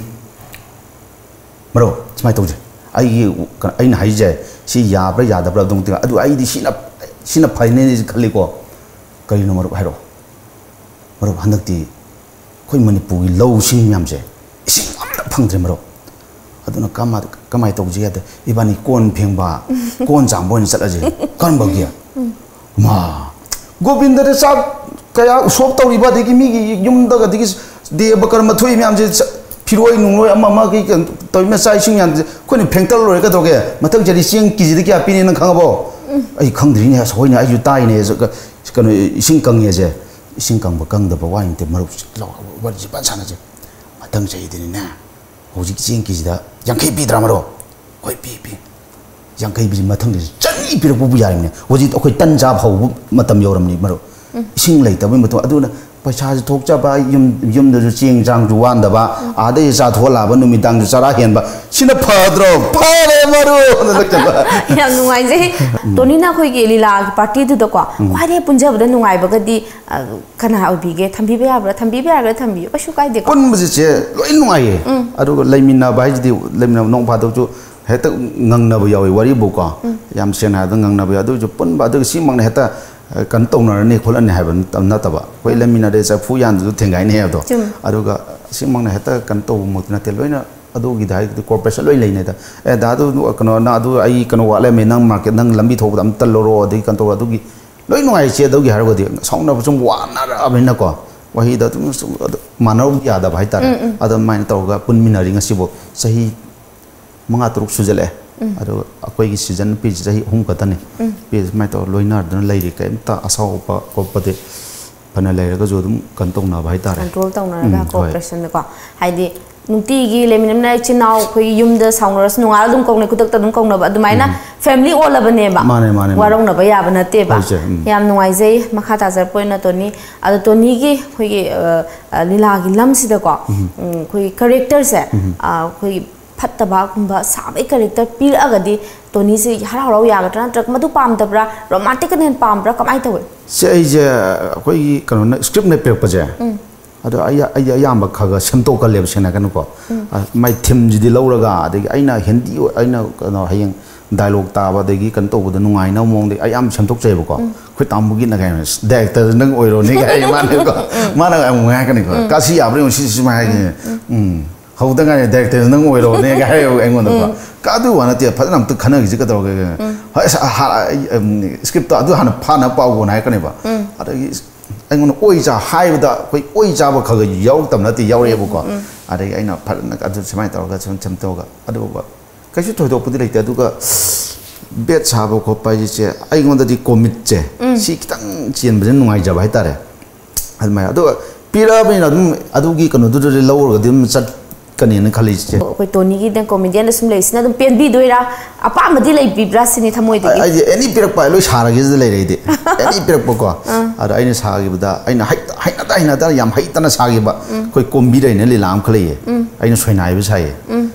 ꯃꯔꯨꯞ, ꯁꯨꯃꯥꯏꯅ ꯇꯧꯁꯦ꯫ ꯑꯩꯒꯤ, ꯑꯩꯅ ꯍꯥꯏꯖꯦ ꯁꯤ ꯌꯥꯕ꯭ꯔꯥ ꯌꯥꯗꯕ꯭ꯔꯥ ꯑꯗꯨꯝ ꯑꯗꯨ ꯑꯩꯗꯤ ꯁꯤꯅ, ꯁꯤꯅ ꯐꯩꯅꯦ ꯈꯜꯂꯤꯀꯣ꯫ ꯀꯔꯤꯅꯣ ꯃꯔꯨꯞ ꯍꯥꯏꯔꯛꯑꯣ꯫ ꯃꯔꯨꯞ, ꯍꯟꯗꯛꯇꯤ ꯑꯩꯈꯣꯏ ꯃꯅꯤꯄꯨꯔꯒꯤ ꯂꯧꯁꯤꯡ ꯃꯌꯥꯝꯁꯦ ꯏꯁꯤꯡ ꯑꯝꯇ ꯐꯪꯗ꯭ꯔꯦ ꯃꯔꯨꯞ꯫ ꯑꯗꯨꯅ ꯀꯃꯥꯏ-, ꯀꯃꯥꯏꯅ ꯇꯧꯁꯤ ꯍꯥꯏꯗ ꯏꯕꯥꯅꯤ ꯀꯣꯟ ꯐꯦꯡꯕ, ꯀꯣꯟ ꯆꯥꯝꯕ ꯑꯣꯏꯅ ꯆꯠꯂꯁꯦ꯫ ꯀꯔꯝꯕꯒꯤ? ꯃꯥ, ꯒꯣꯕꯤꯟꯗꯗ ꯆꯥꯛ ꯀꯌꯥ ꯎꯁꯣꯞ ꯇꯧꯔꯤꯕ, ꯑꯗꯒꯤ ꯃꯤꯒꯤ ꯌꯨꯝꯗꯒ, ꯑꯗꯒꯤ ꯗꯦꯕ ꯀꯔꯃ ꯊꯣꯛꯏ ꯃꯌꯥꯝꯁꯦ ꯆ-, ꯐꯤꯔꯣꯏ ꯅꯨꯡꯂꯣꯏ ꯑꯃ ꯑꯃ ꯀꯩ ꯀꯩꯅꯣ ꯇꯧꯔꯤ ꯃꯆꯥ ꯏꯁꯤꯡ ꯌꯥꯝ ꯑꯩꯈꯣꯏꯅ ꯐꯦꯡꯇꯜ ꯂꯣꯏꯔꯦ ꯀꯩꯗꯧꯔꯒꯦ? ꯃꯊꯪ ꯆꯍꯤ ꯆꯦꯡ ꯀꯦꯖꯤꯗ ꯀꯌꯥ ꯄꯤꯅꯤ ꯅꯪ ꯈꯪꯉꯕꯣ? ꯑꯩ ꯈꯪꯗ꯭ꯔꯤꯅꯦ, ꯑꯁ, ꯍꯣꯏꯅꯦ, ꯑꯩꯁꯨ ꯇꯥꯏꯅꯦ꯫ ꯑꯁ, ꯀ-, ꯀꯩꯅꯣ, ꯏꯁꯤꯡ ꯀꯪꯉꯦꯁꯦ, ꯏꯁꯤꯡ ꯀꯪꯕ ꯀꯪꯗꯕ ꯋꯥ ꯅꯠꯇꯦ, ꯃꯔꯨꯞ, ꯂꯧ-, ꯋꯥꯔꯤꯁꯦ ꯐꯖꯅ ꯁꯥꯟꯅꯁꯦ꯫ ꯃꯊꯪ ꯆꯍꯤꯗꯅꯤꯅꯦ, ꯍꯧꯖꯤꯛ ꯆꯦꯡ ꯀꯦꯖꯤꯗ ꯌꯥꯡꯈꯩ ꯄꯤꯗ꯭ꯔꯥ, ꯃꯔꯨꯞ? ꯍꯣꯏ, ꯄꯤ, ꯄꯤ꯫ ꯌꯥꯡꯈꯩ ꯄꯤꯁꯤ ꯃꯊꯪꯗꯁꯨ ꯆꯅꯤ ꯄꯤꯔꯛꯄꯕꯨ ꯌꯥꯔꯤꯕꯅꯦ꯫ ꯍꯧꯖꯤꯛ ꯑꯩꯈꯣꯏ ꯇꯟ ꯆꯥꯕ ꯍꯧꯕ ꯃꯇꯝ ꯌꯧꯔꯝꯅꯤ, ꯃꯔꯨꯞ꯫ ꯏꯁꯤꯡ ꯂꯩꯇꯕꯩ ꯃꯇꯨꯡ ꯑꯗꯨꯅ ꯄꯩꯁꯥꯁꯨ ꯊꯣꯛꯆꯕ, ꯌꯨꯝ, ꯌꯨꯝꯗꯁꯨ ꯆꯦꯡ ꯆꯥꯡꯁꯨ ꯋꯥꯟꯗꯕ, ꯑꯥꯗꯩ ꯆꯥꯊꯣꯛꯍꯜꯂꯛꯑꯕ ꯅꯨꯃꯤꯗꯥꯡꯁꯨ ꯆꯔꯥ ꯍꯦꯟꯕ꯫ ꯁꯤꯅ ꯐꯗ꯭ꯔꯣ? ꯐꯔꯦ, ꯃꯔꯨꯞ! ꯑꯗꯨꯅ ꯂꯣꯏꯁꯤꯟꯕ꯫ ꯌꯥꯝ ꯅꯨꯡꯉꯥꯏꯖꯩ꯫ ꯇꯣꯅꯤꯅ ꯑꯩꯈꯣꯏꯒꯤ ꯂꯤꯂꯥꯒꯤ ꯄꯥꯔꯇꯤꯗꯨꯗꯀꯣ ꯈ꯭ꯋꯥꯏꯗꯒꯤ ꯄꯨꯟꯖꯕꯗ ꯅꯨꯡꯉꯥꯏꯕꯒꯗꯤ, ꯑ, ꯀꯅꯥ ꯑꯣꯏꯕꯤꯒꯦ? ꯊꯝꯕꯤꯕ ꯌꯥꯕ꯭ꯔꯥ? ꯊꯝꯕꯤꯕ ꯌꯥꯔꯒꯗꯤ ꯊꯝꯕꯤꯌꯨ, ꯀꯩꯁꯨ ꯀꯥꯏꯗꯦꯀꯣ꯫ ꯄꯨꯟꯕꯁꯦ ꯂꯣꯏ ꯅꯨꯡꯉꯥꯏꯌꯦ꯫ ꯑꯗꯨꯒ ꯂꯩꯃꯤꯟꯅꯕ ꯍꯥꯏꯁꯤꯗꯤ, ꯂꯩꯃꯤꯟꯅꯕ ꯅꯣꯡ ꯐꯥꯗꯣꯛꯁꯨ ꯍꯦꯛꯇ ꯉꯪꯅꯕ ꯌꯥꯎꯋꯤ ꯋꯥꯔꯤꯕꯨꯀꯣ꯫ ꯌꯥꯝ ꯁꯦꯡꯅ ꯍꯥꯏꯔꯕꯗ ꯉꯪꯅꯕ ꯌꯥꯎꯋꯤ꯫ ꯑꯗꯨ ꯑꯣꯏꯔꯁꯨ ꯄꯨꯟꯕ ꯑꯗꯨꯒ ꯁꯤꯃꯛꯅ ꯍꯦꯛꯇ, ꯑ, ꯀꯩꯅꯣ ꯇꯧꯅꯔꯅꯤ ꯈꯣꯠꯂꯅꯤ ꯍꯥꯏꯕ ꯅꯠꯇ-, ꯅꯠꯇꯕ꯫ ꯑꯩꯈꯣꯏ ꯂꯩꯃꯤꯟꯅꯔꯦ, ꯆꯐꯨ ꯌꯥꯟꯗꯨꯁꯨ ꯊꯦꯡꯒꯥꯏꯅꯤ ꯍꯥꯏꯕꯗꯣ꯫ ꯆꯨꯝꯃꯤ꯫ ꯑꯗꯨꯒ ꯁꯤꯃꯛꯅ ꯍꯦꯛꯇ ꯀꯩꯅꯣ ꯇꯧꯕꯃꯛꯇꯤ ꯅꯠꯇꯦ꯫ ꯂꯣꯏꯅ ꯑꯗꯨꯒꯤꯗ ꯍꯥꯏꯔꯒꯗꯤ cooperation ꯂꯣꯏ ꯂꯩꯅꯩꯗ꯫ "ꯑꯦ, ꯗꯥ, ꯑꯗꯨ ꯀꯩꯅꯣ, ꯅꯪ ꯑꯗꯨ ꯑꯩ ꯀꯩꯅꯣ ꯋꯥꯠꯂꯝꯃꯦ, ꯅꯪ market, ꯅꯪ ꯂꯝꯕꯤ ꯊꯣꯛꯄꯗ ꯑꯝꯇ ꯂꯧꯔꯛꯑꯣ", ꯑꯗꯒꯤ ꯀꯩꯅꯣ ꯇꯧꯔꯣ, ꯑꯗꯨꯒꯤ ꯂꯣꯏ ꯅꯨꯡꯉꯥꯏ ꯏꯆꯦ꯫ ꯑꯗꯨꯒꯤ ꯍꯥꯏꯔꯒꯗꯤ ꯁꯥꯎꯅꯕ ꯁꯨꯝ ꯋꯥꯅꯔꯛꯑꯕꯅꯤꯅꯀꯣ, ꯋꯥꯍꯩꯗ ꯑꯗꯨꯝ ꯁꯨꯝ ꯑꯗꯨ ꯃꯥꯟꯅꯔꯨꯕ ꯌꯥꯗꯕ ꯍꯥꯏꯇꯥꯔꯦ꯫ ꯑꯗꯨꯃꯥꯏꯅ ꯇꯧꯔꯒ ꯄꯨꯟꯃꯤꯟꯅꯔꯤ ꯉꯁꯤꯐꯥꯎ꯫ ꯆꯍꯤ ꯃꯉꯥ ꯇꯔꯨꯛ ꯁꯨꯖꯜꯂꯛꯑꯦ꯫ ꯑꯗꯣ ꯑꯩꯈꯣꯏꯒꯤ season ꯄꯤꯁꯤ ꯆꯍꯤ ꯑꯍꯨꯝ ꯈꯛꯇꯅꯤ꯫ ꯄꯤꯁꯤ ꯁꯨꯃꯥꯏꯅ ꯇꯧꯔ ꯂꯣꯏꯅꯗꯅ ꯂꯩꯔꯤ꯫ ꯀꯩꯝꯇ ꯑꯁꯥꯎꯕ ꯈꯣꯠꯄꯗꯤ ꯐꯅ ꯂꯩꯔꯒꯁꯨ ꯑꯗꯨꯝ ꯀꯩꯅꯣ ꯇꯧꯅꯕ ꯍꯥꯏꯇꯥꯔꯦ꯫ Control ꯇꯧꯅꯔꯒ ꯎꯝ, ꯍꯣꯏ꯫ Cooperationꯗꯀꯣ꯫ ꯍꯥꯏꯗꯤ ꯅꯨꯡꯇꯤꯒꯤ ꯂꯩꯃꯤꯟꯅꯕꯅ ꯏꯆꯤꯟ ꯏꯅꯥꯎ ꯑꯩꯈꯣꯏꯒꯤ ꯌꯨꯝꯗ ꯁꯥꯎꯅꯔꯁꯨ ꯅꯣꯡꯉꯥꯜꯂ ꯑꯗꯨꯝ ꯀꯧꯅꯩ, ꯈꯨꯗꯛꯇ ꯑꯗꯨꯝ ꯀꯧꯅꯕ ꯑꯗꯨꯃꯥꯏꯅ ꯎꯝ꯫ Family ꯑꯣꯜꯂꯕꯅꯦꯕ꯫ ꯃꯥꯅꯦ, ꯃꯥꯅꯦ, ꯃꯥꯅꯦ꯫ ꯋꯥꯔꯧꯅꯕ ꯌꯥꯕ ꯅꯠꯇꯦꯕ꯫ ꯍꯣꯏ, ꯏꯆꯦ, ꯎꯝ꯫ ꯌꯥꯝ ꯅꯨꯡꯉꯥꯏꯖꯩ꯫ ꯃꯈꯥ ꯇꯥꯖꯔꯛꯄ ꯑꯣꯏꯅ ꯇꯣꯅꯤ, ꯑꯗꯣ ꯇꯣꯅꯤꯒꯤ ꯑꯩꯈꯣꯏꯒꯤ, ꯑ, ꯑ, ꯂꯤꯂꯥꯒꯤ ꯂꯝꯁꯤꯗꯀꯣ, ꯎꯝ꯫ ꯎꯝ, ꯑꯩꯈꯣꯏꯒꯤ characterꯁꯦ, ꯎꯝ꯫ ꯑ, ꯑꯩꯈꯣꯏꯒꯤ ꯐꯠꯇꯕꯒꯨꯝꯕ ꯁꯥꯕꯒꯤ character ꯄꯤꯔꯛꯑꯒꯗꯤ ꯇꯣꯅꯤꯁꯦ ꯍꯔꯥꯎ ꯍꯔꯥꯎ ꯌꯥꯒꯗ꯭ꯔꯥ, ꯅꯠꯇ꯭ꯔꯒ ꯃꯗꯨ ꯄꯥꯝꯗꯕ꯭ꯔꯥ, romanticꯅ ꯍꯦꯟꯅ ꯄꯥꯝꯕ꯭ꯔꯥ, ꯀꯃꯥꯏꯅ ꯇꯧꯏ? ꯁꯦ, ꯑꯩꯁꯦ ꯑꯩꯈꯣꯏꯒꯤ ꯀꯩꯅꯣꯅ, scriptꯅ ꯄꯤꯔꯛꯄꯁꯦ, ꯎꯝ꯫ ꯑꯗꯣ ꯑꯩ, ꯑꯩꯗꯤ ꯑꯌꯥꯝꯕ ꯈꯔ ꯈꯔ ꯁꯦꯝꯗꯣꯛꯀꯜꯂꯦꯕ, ꯁꯦꯡꯅ ꯍꯥꯏꯔꯒꯅꯀꯣ꯫ ꯎꯝ꯫ ꯑ, ꯃꯥꯏ themeꯁꯤꯗꯤ ꯂꯧꯔꯒ, ꯑꯗꯒꯤ ꯑꯩꯅ ꯍꯦꯟꯗꯤ ꯑꯣꯏ-, ꯑꯩꯅ ꯀꯩꯅꯣ, ꯍꯌꯦꯡ dialogue ꯇꯥꯕ, ꯑꯗꯒꯤ ꯀꯩꯅꯣ ꯇꯧꯕꯗ ꯅꯨꯡꯉꯥꯏꯅꯕ ꯃꯑꯣꯡꯗ ꯑꯩ ꯌꯥꯝ ꯁꯦꯝꯗꯣꯛꯆꯩꯕꯀꯣ꯫ ꯎꯝ꯫ ꯑꯩꯈꯣꯏ ꯇꯥꯃꯣꯒꯤꯅ ꯀꯩꯅꯣ, "Directorꯁꯦ ꯅꯪ ꯑꯣꯏꯔꯣꯅꯦ" ꯀꯥꯏ ꯃꯥꯅꯀꯣ꯫ ꯎꯝ, ꯎꯝ꯫ ꯃꯥꯅ ꯑꯃꯨꯛ ꯍꯥꯏꯔꯛꯀꯅꯤꯀꯣ, ꯎꯝ꯫ "ꯀꯥꯁꯤ ꯌꯥꯕ꯭ꯔꯥ ꯌꯦꯡꯉꯨ, ꯁꯤ, ꯁꯤ ꯁꯨꯃꯥꯏꯅ ꯍꯥꯏꯒꯦ꯫ ꯎꯝ, ꯎꯝ꯫ ꯎꯝ꯫ ꯍꯧꯗ ꯉꯥꯏꯔꯤ, directorꯁꯦ ꯅꯪ ꯑꯣꯏꯔꯣꯅꯦ" ꯀꯥꯏ ꯍꯥꯏꯌꯦꯕ ꯑꯩꯉꯣꯟꯗꯀꯣ꯫ ꯎꯝ꯫ "ꯀꯥ, ꯑꯗꯨ ꯋꯥ ꯅꯠꯇꯦ, ꯐꯖꯅ ꯑꯝꯇ ꯈꯟꯅꯈꯤꯁꯤ ꯀꯩꯗꯧꯔꯒꯦ꯫ ꯎꯝ꯫ ꯍꯣꯏ, ꯑꯁ, ꯍꯥ-, ꯑꯩ, ꯎꯝ, scriptꯇꯣ ꯑꯗꯨ ꯍꯥꯟꯅ ꯐꯥꯅ ꯄꯥꯎꯈꯣꯅ" ꯍꯥꯏꯔꯛꯀꯅꯦꯕ꯫ ꯎꯝ꯫ ꯑꯗꯒꯤ ꯑꯩꯉꯣꯟꯗ ꯑꯣꯏ ꯆꯥ ꯍꯥꯏꯕꯗ ꯑꯩꯈꯣꯏ ꯑꯣꯏ ꯆꯥꯕ ꯈꯔ ꯈꯔ ꯌꯥꯎꯔꯛꯇꯕ ꯅꯠꯇꯦ, ꯌꯥꯎꯔꯛꯑꯦꯕꯀꯣ꯫ ꯑꯗꯒꯤ ꯑꯩꯅ ꯐꯖꯅ ꯑꯗꯨ ꯁꯨꯃꯥꯏꯅ ꯇꯧꯔꯒ ꯁꯨꯝ ꯁꯨꯝ ꯇꯧꯔꯒ ꯑꯗꯨꯒ ꯀꯩꯁꯨ ꯊꯣꯏꯗꯣꯛꯄꯗꯤ ꯂꯩꯇꯦ꯫ ꯑꯗꯨꯒ ꯕꯦꯠ ꯁꯥꯕ ꯈꯣꯠꯄ ꯍꯥꯏꯁꯦ ꯑꯩꯉꯣꯟꯗꯗꯤ ꯀꯣꯃꯤꯠꯁꯦ ꯁꯤ ꯈꯤꯇꯪ ꯆꯦꯟꯕꯁꯦ ꯅꯨꯡꯉꯥꯏꯖꯕ ꯍꯥꯏꯇꯥꯔꯦ꯫ ꯑꯗꯨꯃꯥꯏꯅ ꯑꯗꯨꯒ ꯄꯤꯔꯛꯑꯕꯅꯤꯅ ꯑꯗꯨꯝ ꯑꯗꯨꯒꯤ ꯀꯩꯅꯣꯗꯨꯗꯗꯤ ꯂꯧꯔꯒꯗꯤ ꯑꯗꯨꯝ ꯆꯠꯀꯅꯦꯅ ꯈꯜꯂꯤ, ꯏꯆꯦ꯫ ꯑꯩꯈꯣꯏ ꯇꯣꯅꯤꯒꯤꯗꯤ ꯀꯣꯃꯦꯗꯤꯌꯟꯗ ꯁꯨꯝ ꯂꯩꯔꯤꯁꯤꯅ ꯑꯗꯨꯝ ꯄꯦꯟꯕꯤꯗꯣꯏꯔꯥ? ꯑꯄꯥꯝꯕꯗꯤ ꯂꯩꯕꯤꯕ꯭ꯔꯥ ꯁꯤꯅꯤ ꯊꯃꯣꯏꯗꯒꯤ? ꯑꯩꯗꯤ ꯑꯦꯅꯤ ꯄꯤꯔꯛꯄ ꯂꯣꯏ ꯁꯥꯔꯒꯦꯁꯤꯗ ꯂꯩꯔꯦ ꯑꯩꯗꯤ꯫ ꯑꯦꯅꯤ ꯄꯤꯔꯛꯄꯀꯣ꯫ ꯑꯗ ꯑꯩꯅ ꯁꯥꯈꯤꯕꯗ ꯑꯩꯅ ꯍꯩꯇ ꯍꯩꯅꯗ ꯍꯩꯅꯗꯅ ꯌꯥꯝ ꯍꯩꯇꯅ ꯁꯥꯈꯤꯕ ꯑꯩꯈꯣꯏ ꯀꯣꯝꯕꯤ ꯂꯩꯅ ꯂꯤꯂꯥ ꯑꯃ ꯈꯜꯂꯛꯑꯦ꯫ ꯑꯩꯅ ꯁꯣꯏꯅꯥꯏꯕ ꯁꯥꯏꯌꯦ꯫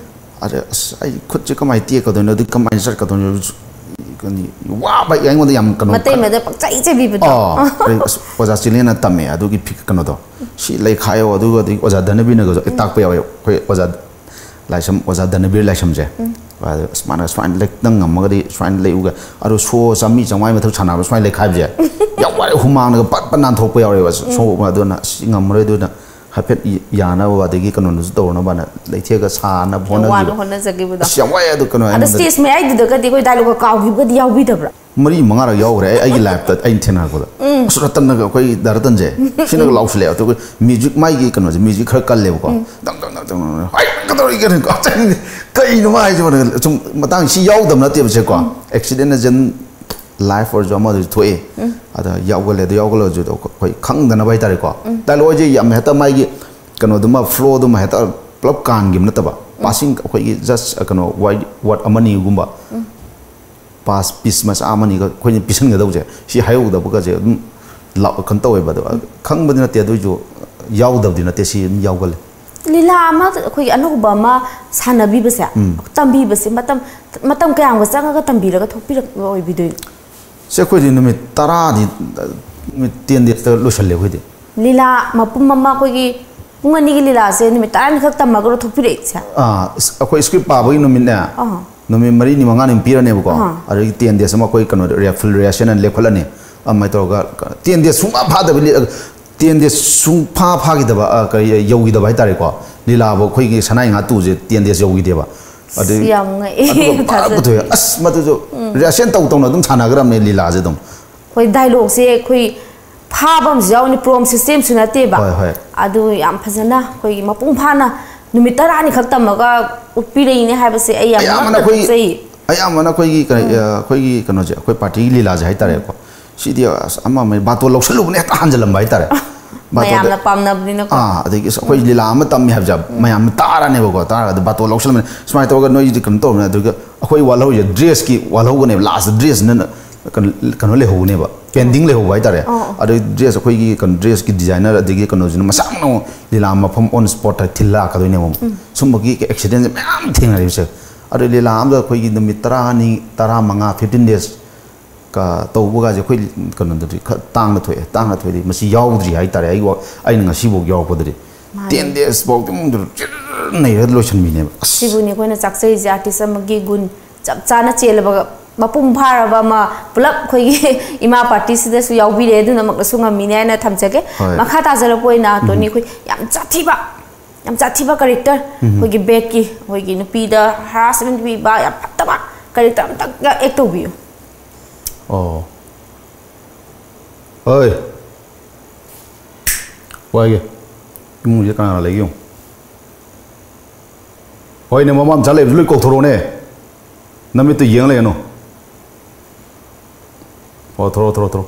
ꯑꯗ ꯑꯁ ꯑꯩ ꯈꯨꯠꯁꯦ ꯀꯃꯥꯏꯅ ꯇꯦꯛꯀꯗꯣꯏꯅꯣ, ꯑꯗꯨ ꯀꯃꯥꯏꯅ ꯆꯠꯀꯗꯣꯏꯅꯣ? ꯀꯩꯅꯣ, ꯋꯥꯕ ꯑꯩꯉꯣꯟꯗ ꯌꯥꯝ ꯀꯩꯅꯣ ꯃꯇꯩ ꯃꯗ ꯄꯪꯆꯩ ꯆꯩꯕꯤꯕꯗꯣ꯫ ꯑꯥ, ꯑꯩ ꯑꯁ, ꯑꯣꯖꯥ ꯆꯤꯂꯦꯟꯅ ꯇꯝꯃꯦ ꯑꯗꯨꯒꯤ ꯐꯤ- ꯀꯩꯅꯣꯗꯣ꯫ ꯁꯤ ꯂꯩꯈꯥꯏꯌꯣ, ꯑꯗꯨꯒ ꯑꯗꯒꯤ ꯑꯣꯖꯥ ꯙꯅꯕꯤꯔꯅꯒꯁꯨ ꯑꯩ ꯇꯥꯛꯄ ꯌꯥꯎꯋꯦ꯫ ꯑꯩꯈꯣꯏ ꯑꯣꯖꯥ ꯂꯥꯏꯁ꯭ꯔꯝ, ꯑꯣꯖꯥ ꯙꯅꯕꯤꯔ ꯂꯥꯏꯁ꯭ꯔꯝꯁꯦ꯫ ꯑꯗ ꯑꯁ, ꯃꯥꯅ ꯁꯨꯃꯥꯏꯅ ꯂꯩ-, ꯅꯪ ꯉꯝꯃꯒꯗꯤ ꯁꯨꯃꯥꯏꯅ ꯂꯩꯎꯒ꯫ ꯑꯗꯣ ꯁꯣ ꯆꯥꯝꯃꯔꯤ ꯆꯥꯝꯃꯉꯥꯒꯤ ꯃꯊꯛ ꯁꯥꯟꯅꯕ ꯁꯨꯃꯥꯏꯅ ꯂꯩꯈꯥꯏꯕꯁꯦ ꯌꯥꯝ ꯋꯥꯏ, ꯍꯨꯃꯥꯡꯅꯒ ꯄꯠ ꯄꯠ ꯅꯥꯟꯊꯣꯛꯄ ꯌꯥꯎꯔꯦꯕ꯫ ꯁꯣ ꯑꯗꯨꯅ ꯑꯁ, ꯉꯝꯃꯔꯣꯏ, ꯑꯗꯨꯅ ꯍꯥꯏꯐꯦꯠ ꯌꯥꯅꯕ ꯑꯗꯒꯤ ꯀꯩꯅꯣꯗꯨꯁꯨ ꯇꯧꯅꯕꯅ ꯂꯩꯊꯦꯛꯑꯒ ꯁꯥꯅꯕ ꯌꯥꯝ ꯋꯥꯅ ꯍꯣꯠꯅꯈꯤꯕ꯫ ꯍꯣꯠꯅꯖꯈꯤꯕꯗꯣ꯫ ꯑꯁ, ꯌꯥꯝ ꯋꯥꯏ ꯑꯗꯨ ꯀꯩꯅꯣ ꯑꯗꯣ ꯑꯩꯉꯣꯟꯗꯗꯤ꯫ ꯁ꯭ꯇꯦꯖ ꯃꯌꯥꯏꯗꯨꯗꯒꯗꯤ ꯑꯩꯈꯣꯏ ꯗꯥꯏꯂꯣꯒ ꯀꯥꯎꯈꯤꯕꯒꯗꯤ ꯌꯥꯎꯕꯤꯗꯕ꯭ꯔꯥ? ꯃꯔꯤ ꯃꯉꯥꯔꯛ ꯌꯥꯎꯈ꯭ꯔꯦ ꯑꯩ, ꯑꯩꯒꯤ ꯂꯥꯏꯐꯇ ꯑꯩꯅ ꯊꯦꯡꯅꯔꯛꯄꯗ꯫ ꯑꯁ, ꯔꯇꯟꯅꯒ, ꯑꯩꯈꯣꯏ ꯗꯥ ꯔꯇꯟꯁꯦ, ꯁꯤꯅꯒ ꯂꯥꯎꯁꯤꯜꯂꯛꯑꯦ꯫ ꯑꯗꯨꯒ ꯃ꯭ꯌꯨꯖꯤꯛ, ꯃꯥꯒꯤ ꯀꯩꯅꯣꯁꯦ, ꯃ꯭ꯌꯨꯖꯤꯛ ꯈꯔ ꯀꯜꯂꯦꯕꯀꯣ꯫ ꯗꯪ ꯗꯪ ꯗꯪ ꯗꯪ ꯗꯪ, "ꯍꯩ, ꯀꯩꯗꯧꯔꯤꯒꯦ?" ꯀꯩꯅꯣ ꯃꯥ ꯍꯥꯏꯁꯤꯕꯣ? ꯁꯨꯝ ꯃꯇꯥꯡ ꯁꯤ ꯌꯥꯎꯗꯕ ꯅꯠꯇꯦꯕ ꯁꯦꯀꯣ꯫ ꯑꯦꯛꯁꯤꯗꯦꯟ ꯅꯖꯟ ꯂꯥꯏꯐ ꯑꯣꯏꯔꯁꯨ ꯑꯃ ꯑꯣꯏꯔꯁꯨ ꯊꯣꯛꯑꯦ꯫ ꯑꯗ ꯌꯥꯎꯒꯜꯂꯦ꯫ ꯑꯗꯨ ꯌꯥꯎꯒꯜꯂꯁꯨ ꯑꯩꯈꯣꯏ ꯈꯪꯗꯅꯕ ꯍꯥꯏꯇꯥꯔꯦꯀꯣ꯫ ꯗꯥꯏꯂꯣꯒꯁꯦ ꯌꯥꯝ ꯍꯦꯛꯇ ꯃꯥꯒꯤ ꯀꯩꯅꯣꯗꯨꯃ, ꯐ꯭ꯂꯣꯗꯨꯃ ꯍꯦꯛꯇ ꯄꯨꯂꯞ ꯀꯥꯟꯈꯤꯕ ꯅꯠꯇꯕ꯫ ꯄꯥꯁꯤꯡ ꯑꯩꯈꯣꯏꯒꯤ ꯖꯁ ꯀꯩꯅꯣ, ꯋꯥꯔꯗ ꯑꯃꯅꯤꯒꯨꯝꯕ꯫ ꯄꯥꯁ ꯄꯤꯁ ꯃꯆꯥ ꯑꯃꯅꯤꯒ ꯑꯩꯈꯣꯏꯅ ꯄꯤꯁꯟꯒꯗꯧꯁꯦ, ꯁꯤ ꯍꯥꯏꯍꯧꯗꯕꯒꯁꯦ ꯑꯗꯨꯝ ꯂꯥꯎ-, ꯀꯩꯅꯣ ꯇꯧꯋꯦꯕ꯫ ꯑꯗꯣ ꯈꯪꯕꯗꯤ ꯅꯠꯇꯦ, ꯑꯗꯨꯏꯁꯨ ꯌꯥꯎꯗꯕꯗꯤ ꯅꯠꯇꯦ, ꯁꯤ ꯑꯗꯨꯝ ꯌꯥꯎꯒꯜꯂꯦ꯫ ꯂꯤꯂꯥ ꯑꯃ ꯑꯩꯈꯣꯏꯒꯤ ꯑꯅꯧꯕ ꯑꯃ ꯁꯥꯟꯅꯕꯤꯕꯁꯦ, ꯇꯝꯕꯤꯕꯁꯦ ꯃꯇꯝ, ꯃꯇꯝ ꯀꯌꯥꯝꯒ ꯆꯪꯉꯒ ꯇꯝꯕꯤꯔꯒ ꯊꯣꯛꯄꯤꯔꯛꯄ ꯑꯣꯏꯕꯤꯗꯣꯏꯅꯣ? ꯁꯦ, ꯑꯩꯈꯣꯏꯗꯤ ꯅꯨꯃꯤꯠ ꯇꯔꯥꯗꯤ, ꯅꯨꯃꯤꯠ ꯇꯦꯟ ꯗꯦꯖꯇ ꯂꯣꯏꯁꯜꯂꯦ ꯑꯩꯈꯣꯏꯗꯤ꯫ ꯂꯤꯂꯥ ꯃꯄꯨꯝ ꯑꯃ ꯑꯩꯈꯣꯏꯒꯤ ꯄꯨꯡ ꯑꯅꯤꯒꯤ ꯂꯤꯂꯥꯁꯦ ꯅꯨꯃꯤꯠ ꯇꯔꯥꯅꯤꯈꯛ ꯇꯝꯃꯒ ꯊꯣꯛꯄꯤꯔꯛꯏꯁꯦ? ꯑꯥ, ꯑꯁ, ꯑꯩꯈꯣꯏ ꯁ꯭ꯀ꯭ꯔꯤꯞ ꯄꯥꯕꯒꯤ ꯅꯨꯃꯤꯠꯅꯦ, ꯑꯥ꯫ ꯅꯨꯃꯤꯠ ꯃꯔꯤꯅꯤ ꯃꯉꯥꯅꯤ ꯄꯤꯔꯅꯦꯕꯀꯣ꯫ ꯑꯥ꯫ ꯑꯗꯒꯤ ꯇꯦꯟ ꯗꯦꯖ ꯑꯃ ꯑꯩꯈꯣꯏ ꯀꯩꯅꯣ ꯔꯤꯍꯔꯁꯦꯜ ꯂꯦꯞꯈꯠꯂꯅꯤ꯫ ꯑꯗꯨꯃꯥꯏꯅ ꯇꯧꯔꯒ ꯇꯦꯟ ꯗꯦꯖ ꯁꯨꯡꯐꯥ ꯐꯥꯗꯕ ꯂꯤ-, ꯇꯦꯟ ꯗꯦꯖ ꯁꯨꯡꯐꯥ ꯐꯥꯈꯤꯗꯕ, ꯑ, ꯀꯔꯤ, ꯌꯧꯈꯤꯗꯕ ꯍꯥꯏꯇꯥꯔꯦꯀꯣ꯫ ꯂꯤꯂꯥꯕꯨ ꯑꯩꯈꯣꯏꯒꯤ ꯁꯅꯥꯏ ꯉꯥꯇꯨꯁꯦ ꯇꯦꯟ ꯗꯦꯖ ꯌꯧꯈꯤꯗꯦꯕ꯫ ꯑꯗꯨ ꯌꯥꯝ ꯉꯛꯑꯦ, ꯑꯗꯨꯒ ꯄꯨꯔꯥ ꯊꯥꯖꯗꯦ꯫ ꯄꯨꯊꯣꯛꯑꯦ꯫ ꯑꯁ, ꯃꯗꯨꯁꯨ ꯔꯤꯍꯔꯁꯦꯜ ꯇꯧ ꯇꯧꯅ ꯑꯗꯨꯝ ꯁꯥꯟꯅꯈ꯭ꯔꯕꯅꯦ ꯂꯤꯂꯥꯁꯦ ꯑꯗꯨꯝ꯫ ꯑꯩꯈꯣꯏ ꯗꯥꯏꯂꯣꯒꯁꯦ ꯑꯩꯈꯣꯏ ꯐꯥꯕ ꯑꯃꯁꯨ ꯌꯥꯎꯅꯤ, ꯄ꯭ꯔꯣꯝ ꯁꯤꯁꯇꯦꯝꯁꯨ ꯅꯠꯇꯦꯕ꯫ ꯍꯣꯏ, ꯍꯣꯏ꯫ ꯑꯗꯨ ꯌꯥꯝ ꯐꯖꯅ ꯑꯩꯈꯣꯏꯒꯤ ꯃꯄꯨꯡ ꯐꯥꯅ ꯅꯨꯃꯤꯠ ꯇꯔꯥꯅꯤ ꯈꯛ ꯇꯝꯃꯒ ꯎꯠꯄꯤꯔꯛꯏꯅꯦ ꯍꯥꯏꯕꯁꯦ ꯑꯩ ꯌꯥꯝ ꯑꯌꯥꯝꯕꯅ ꯉꯛꯅ ꯑꯩꯈꯣꯏ ꯊꯥꯒꯠꯆꯩ꯫ ꯑꯌꯥꯝꯕꯅ ꯑꯩꯈꯣꯏꯒꯤ ꯀꯩꯅꯣ ꯑꯩꯈꯣꯏꯒꯤ ꯀꯩꯅꯣꯁꯦ, ꯑꯩꯈꯣꯏ ꯄꯥꯔꯇꯤꯒꯤ ꯂꯤꯂꯥꯁꯦ ꯍꯥꯏꯇꯥꯔꯦꯀꯣ, ꯁꯤꯗꯤ ꯑꯁ ꯑꯃ ꯑꯃ ꯕꯥꯇꯣꯟ ꯂꯧꯁꯜꯂꯨꯕꯅ ꯍꯦꯛꯇ ꯍꯥꯟꯖꯜꯂꯝꯕ ꯍꯥꯏꯇꯥꯔꯦ꯫ ꯕꯥꯇꯣꯟꯗ- ꯃꯌꯥꯝꯅ ꯄꯥꯝꯅꯕꯅꯤꯅꯀꯣ꯫ ꯑꯥ ꯑꯗꯒꯤ ꯑꯁ ꯑꯩꯈꯣꯏ ꯂꯤꯂꯥ ꯑꯃ ꯇꯝꯃꯤ ꯍꯥꯏꯕꯁꯦ ꯃꯌꯥꯝꯅ ꯇꯥꯔꯅꯦꯕꯀꯣ꯫ ꯇꯥꯔꯒ ꯑꯗꯨ ꯕꯥꯇꯣꯟ ꯂꯧꯁꯜꯂꯝꯕꯅꯤ, ꯁꯨꯃꯥꯏꯅ ꯇꯧꯔꯒ ꯅꯣꯏꯁꯤꯗꯤ ꯀꯩꯅꯣ ꯇꯧꯔꯕꯅꯤ꯫ ꯑꯗꯨꯒ ꯑꯩꯈꯣꯏ ꯋꯥꯠꯍꯧꯔꯤꯁꯦ ꯗ꯭ꯔꯦꯁꯀꯤ ꯋꯥꯠꯍꯧꯒꯅꯦꯕ, ꯂꯥꯁꯇ ꯗ꯭ꯔꯦꯁꯅ ꯀꯩꯅꯣ ꯀꯩꯅꯣ ꯂꯩꯍꯧꯒꯅꯦꯕ, ꯄꯦꯟꯗꯤꯡ ꯂꯩꯍꯧꯕ ꯍꯥꯏꯇꯥꯔꯦ꯫ ꯑꯣ, ꯑꯣ꯫ ꯑꯗꯩ ꯗ꯭ꯔꯦꯁ ꯑꯩꯈꯣꯏꯒꯤ ꯀꯩꯅꯣ ꯗ꯭ꯔꯦꯁꯀꯤ ꯗꯤꯖꯥꯏꯅꯔ ꯑꯗꯒꯤ ꯀꯩꯅꯣꯁꯤꯅ ꯃꯁꯥꯅ ꯑꯃꯨꯛ ꯂꯤꯂꯥ ꯃꯐꯝ ꯑꯣꯟ ꯁ꯭ꯄꯣꯠꯇ ꯊꯤꯜ ꯂꯥꯛꯀꯗꯣꯏꯅꯦꯕ ꯑꯃꯨꯛ꯫ ꯁꯨꯝꯕꯒꯤ ꯑꯦꯛꯁꯤꯗꯦꯟꯁꯦ ꯃꯌꯥꯝ ꯊꯦꯡꯅꯔꯤꯕꯁꯦ꯫ ꯑꯗꯣ ꯂꯤꯂꯥ ꯑꯃꯗ ꯑꯩꯈꯣꯏꯒꯤ ꯅꯨꯃꯤꯠ ꯇꯔꯥꯅꯤ, ꯇꯔꯥꯃꯉꯥ, fifteen days ꯀ ꯇꯧꯕꯒꯁꯦ ꯑꯩꯈꯣꯏ ꯀꯩꯅꯣꯗꯗꯤ ꯈꯔ ꯇꯥꯡꯅ ꯊꯣꯛꯑꯦ꯫ ꯇꯥꯡꯅ ꯊꯣꯛꯑꯦꯗꯤ ꯃꯁꯤ ꯌꯥꯎꯗ꯭ꯔꯤ ꯍꯥꯏꯇꯥꯔꯦ꯫ ꯑꯩ ꯋꯥ- ꯑꯩꯅ ꯉꯁꯤꯐꯥꯎ ꯌꯥꯎꯔꯛꯄꯗꯗꯤ ꯃꯥꯅꯦ꯫ ꯇꯦꯟ ꯗꯦꯖ ꯐꯥꯎꯗꯤ ꯑꯃꯨꯛ ꯅꯩꯔꯒ ꯂꯣꯏꯁꯤꯟꯕꯤꯅꯦꯕ꯫ ꯑꯁ ꯁꯤꯕꯨꯅꯤ ꯑꯩꯈꯣꯏꯅ ꯆꯥꯛꯆꯔꯤꯁꯦ, ꯑꯥꯔꯇꯤꯁ ꯑꯃꯒꯤ ꯒꯨꯟ ꯆꯞ ꯆꯥꯅ ꯆꯦꯜꯂꯕ, ꯃꯄꯨꯡ ꯐꯥꯔꯕ ꯑꯃ ꯄꯨꯂꯞ ꯑꯩꯈꯣꯏꯒꯤ ꯏꯃꯥ ꯄꯥꯔꯇꯤꯁꯤꯗꯁꯨ ꯌꯥꯎꯕꯤꯔꯦ꯫ ꯑꯗꯨꯅꯃꯛꯅꯁꯨ ꯉꯝꯃꯤꯅꯦ ꯍꯥꯏꯅ ꯊꯝꯖꯒꯦ꯫ ꯍꯣꯏ꯫ ꯃꯈꯥ ꯇꯥꯖꯔꯛꯄ ꯑꯣꯏꯅ ꯇꯣꯅꯤ, ꯑꯩꯈꯣꯏ ꯌꯥꯝ ꯁꯥꯊꯤꯕ, ꯌꯥꯝ ꯁꯥꯊꯤꯕ ꯀꯦꯔꯦꯛꯇꯔ, ꯑꯩꯈꯣꯏꯒꯤ ꯕꯦꯠꯀꯤ, ꯑꯩꯈꯣꯏꯒꯤ ꯅꯨꯄꯤꯗ ꯍꯔꯥꯁꯃꯦꯟ ꯄꯤꯕ ꯌꯥꯝ ꯐꯠꯇꯕ ꯀꯦꯔꯦꯛꯇꯔ ꯑꯝꯇꯪꯒ ꯑꯦꯛ ꯇꯧꯕꯤꯌꯨ꯫ ꯑꯣ, ꯍꯣꯏ꯫ ꯋꯥꯏꯒꯦ꯫ ꯏꯃꯨꯡꯁꯤꯗ ꯀꯅꯥ ꯀꯅꯥ ꯂꯩꯒꯦ ꯌꯦꯡꯉꯨ꯫ ꯍꯣꯏꯅꯦ, ꯃꯃꯥ ꯃꯆꯥ ꯂꯩꯕꯁꯨ ꯂꯣꯏ ꯀꯧꯊꯣꯔꯛꯑꯣꯅꯦ꯫ ꯅꯃꯤꯠꯇꯨ ꯌꯦꯡ ꯂꯩꯒꯅꯨ꯫ ꯑꯣ, ꯊꯣꯔꯛꯑꯣ, ꯊꯣꯔꯛꯑꯣ, ꯊꯣꯔꯛꯑꯣ꯫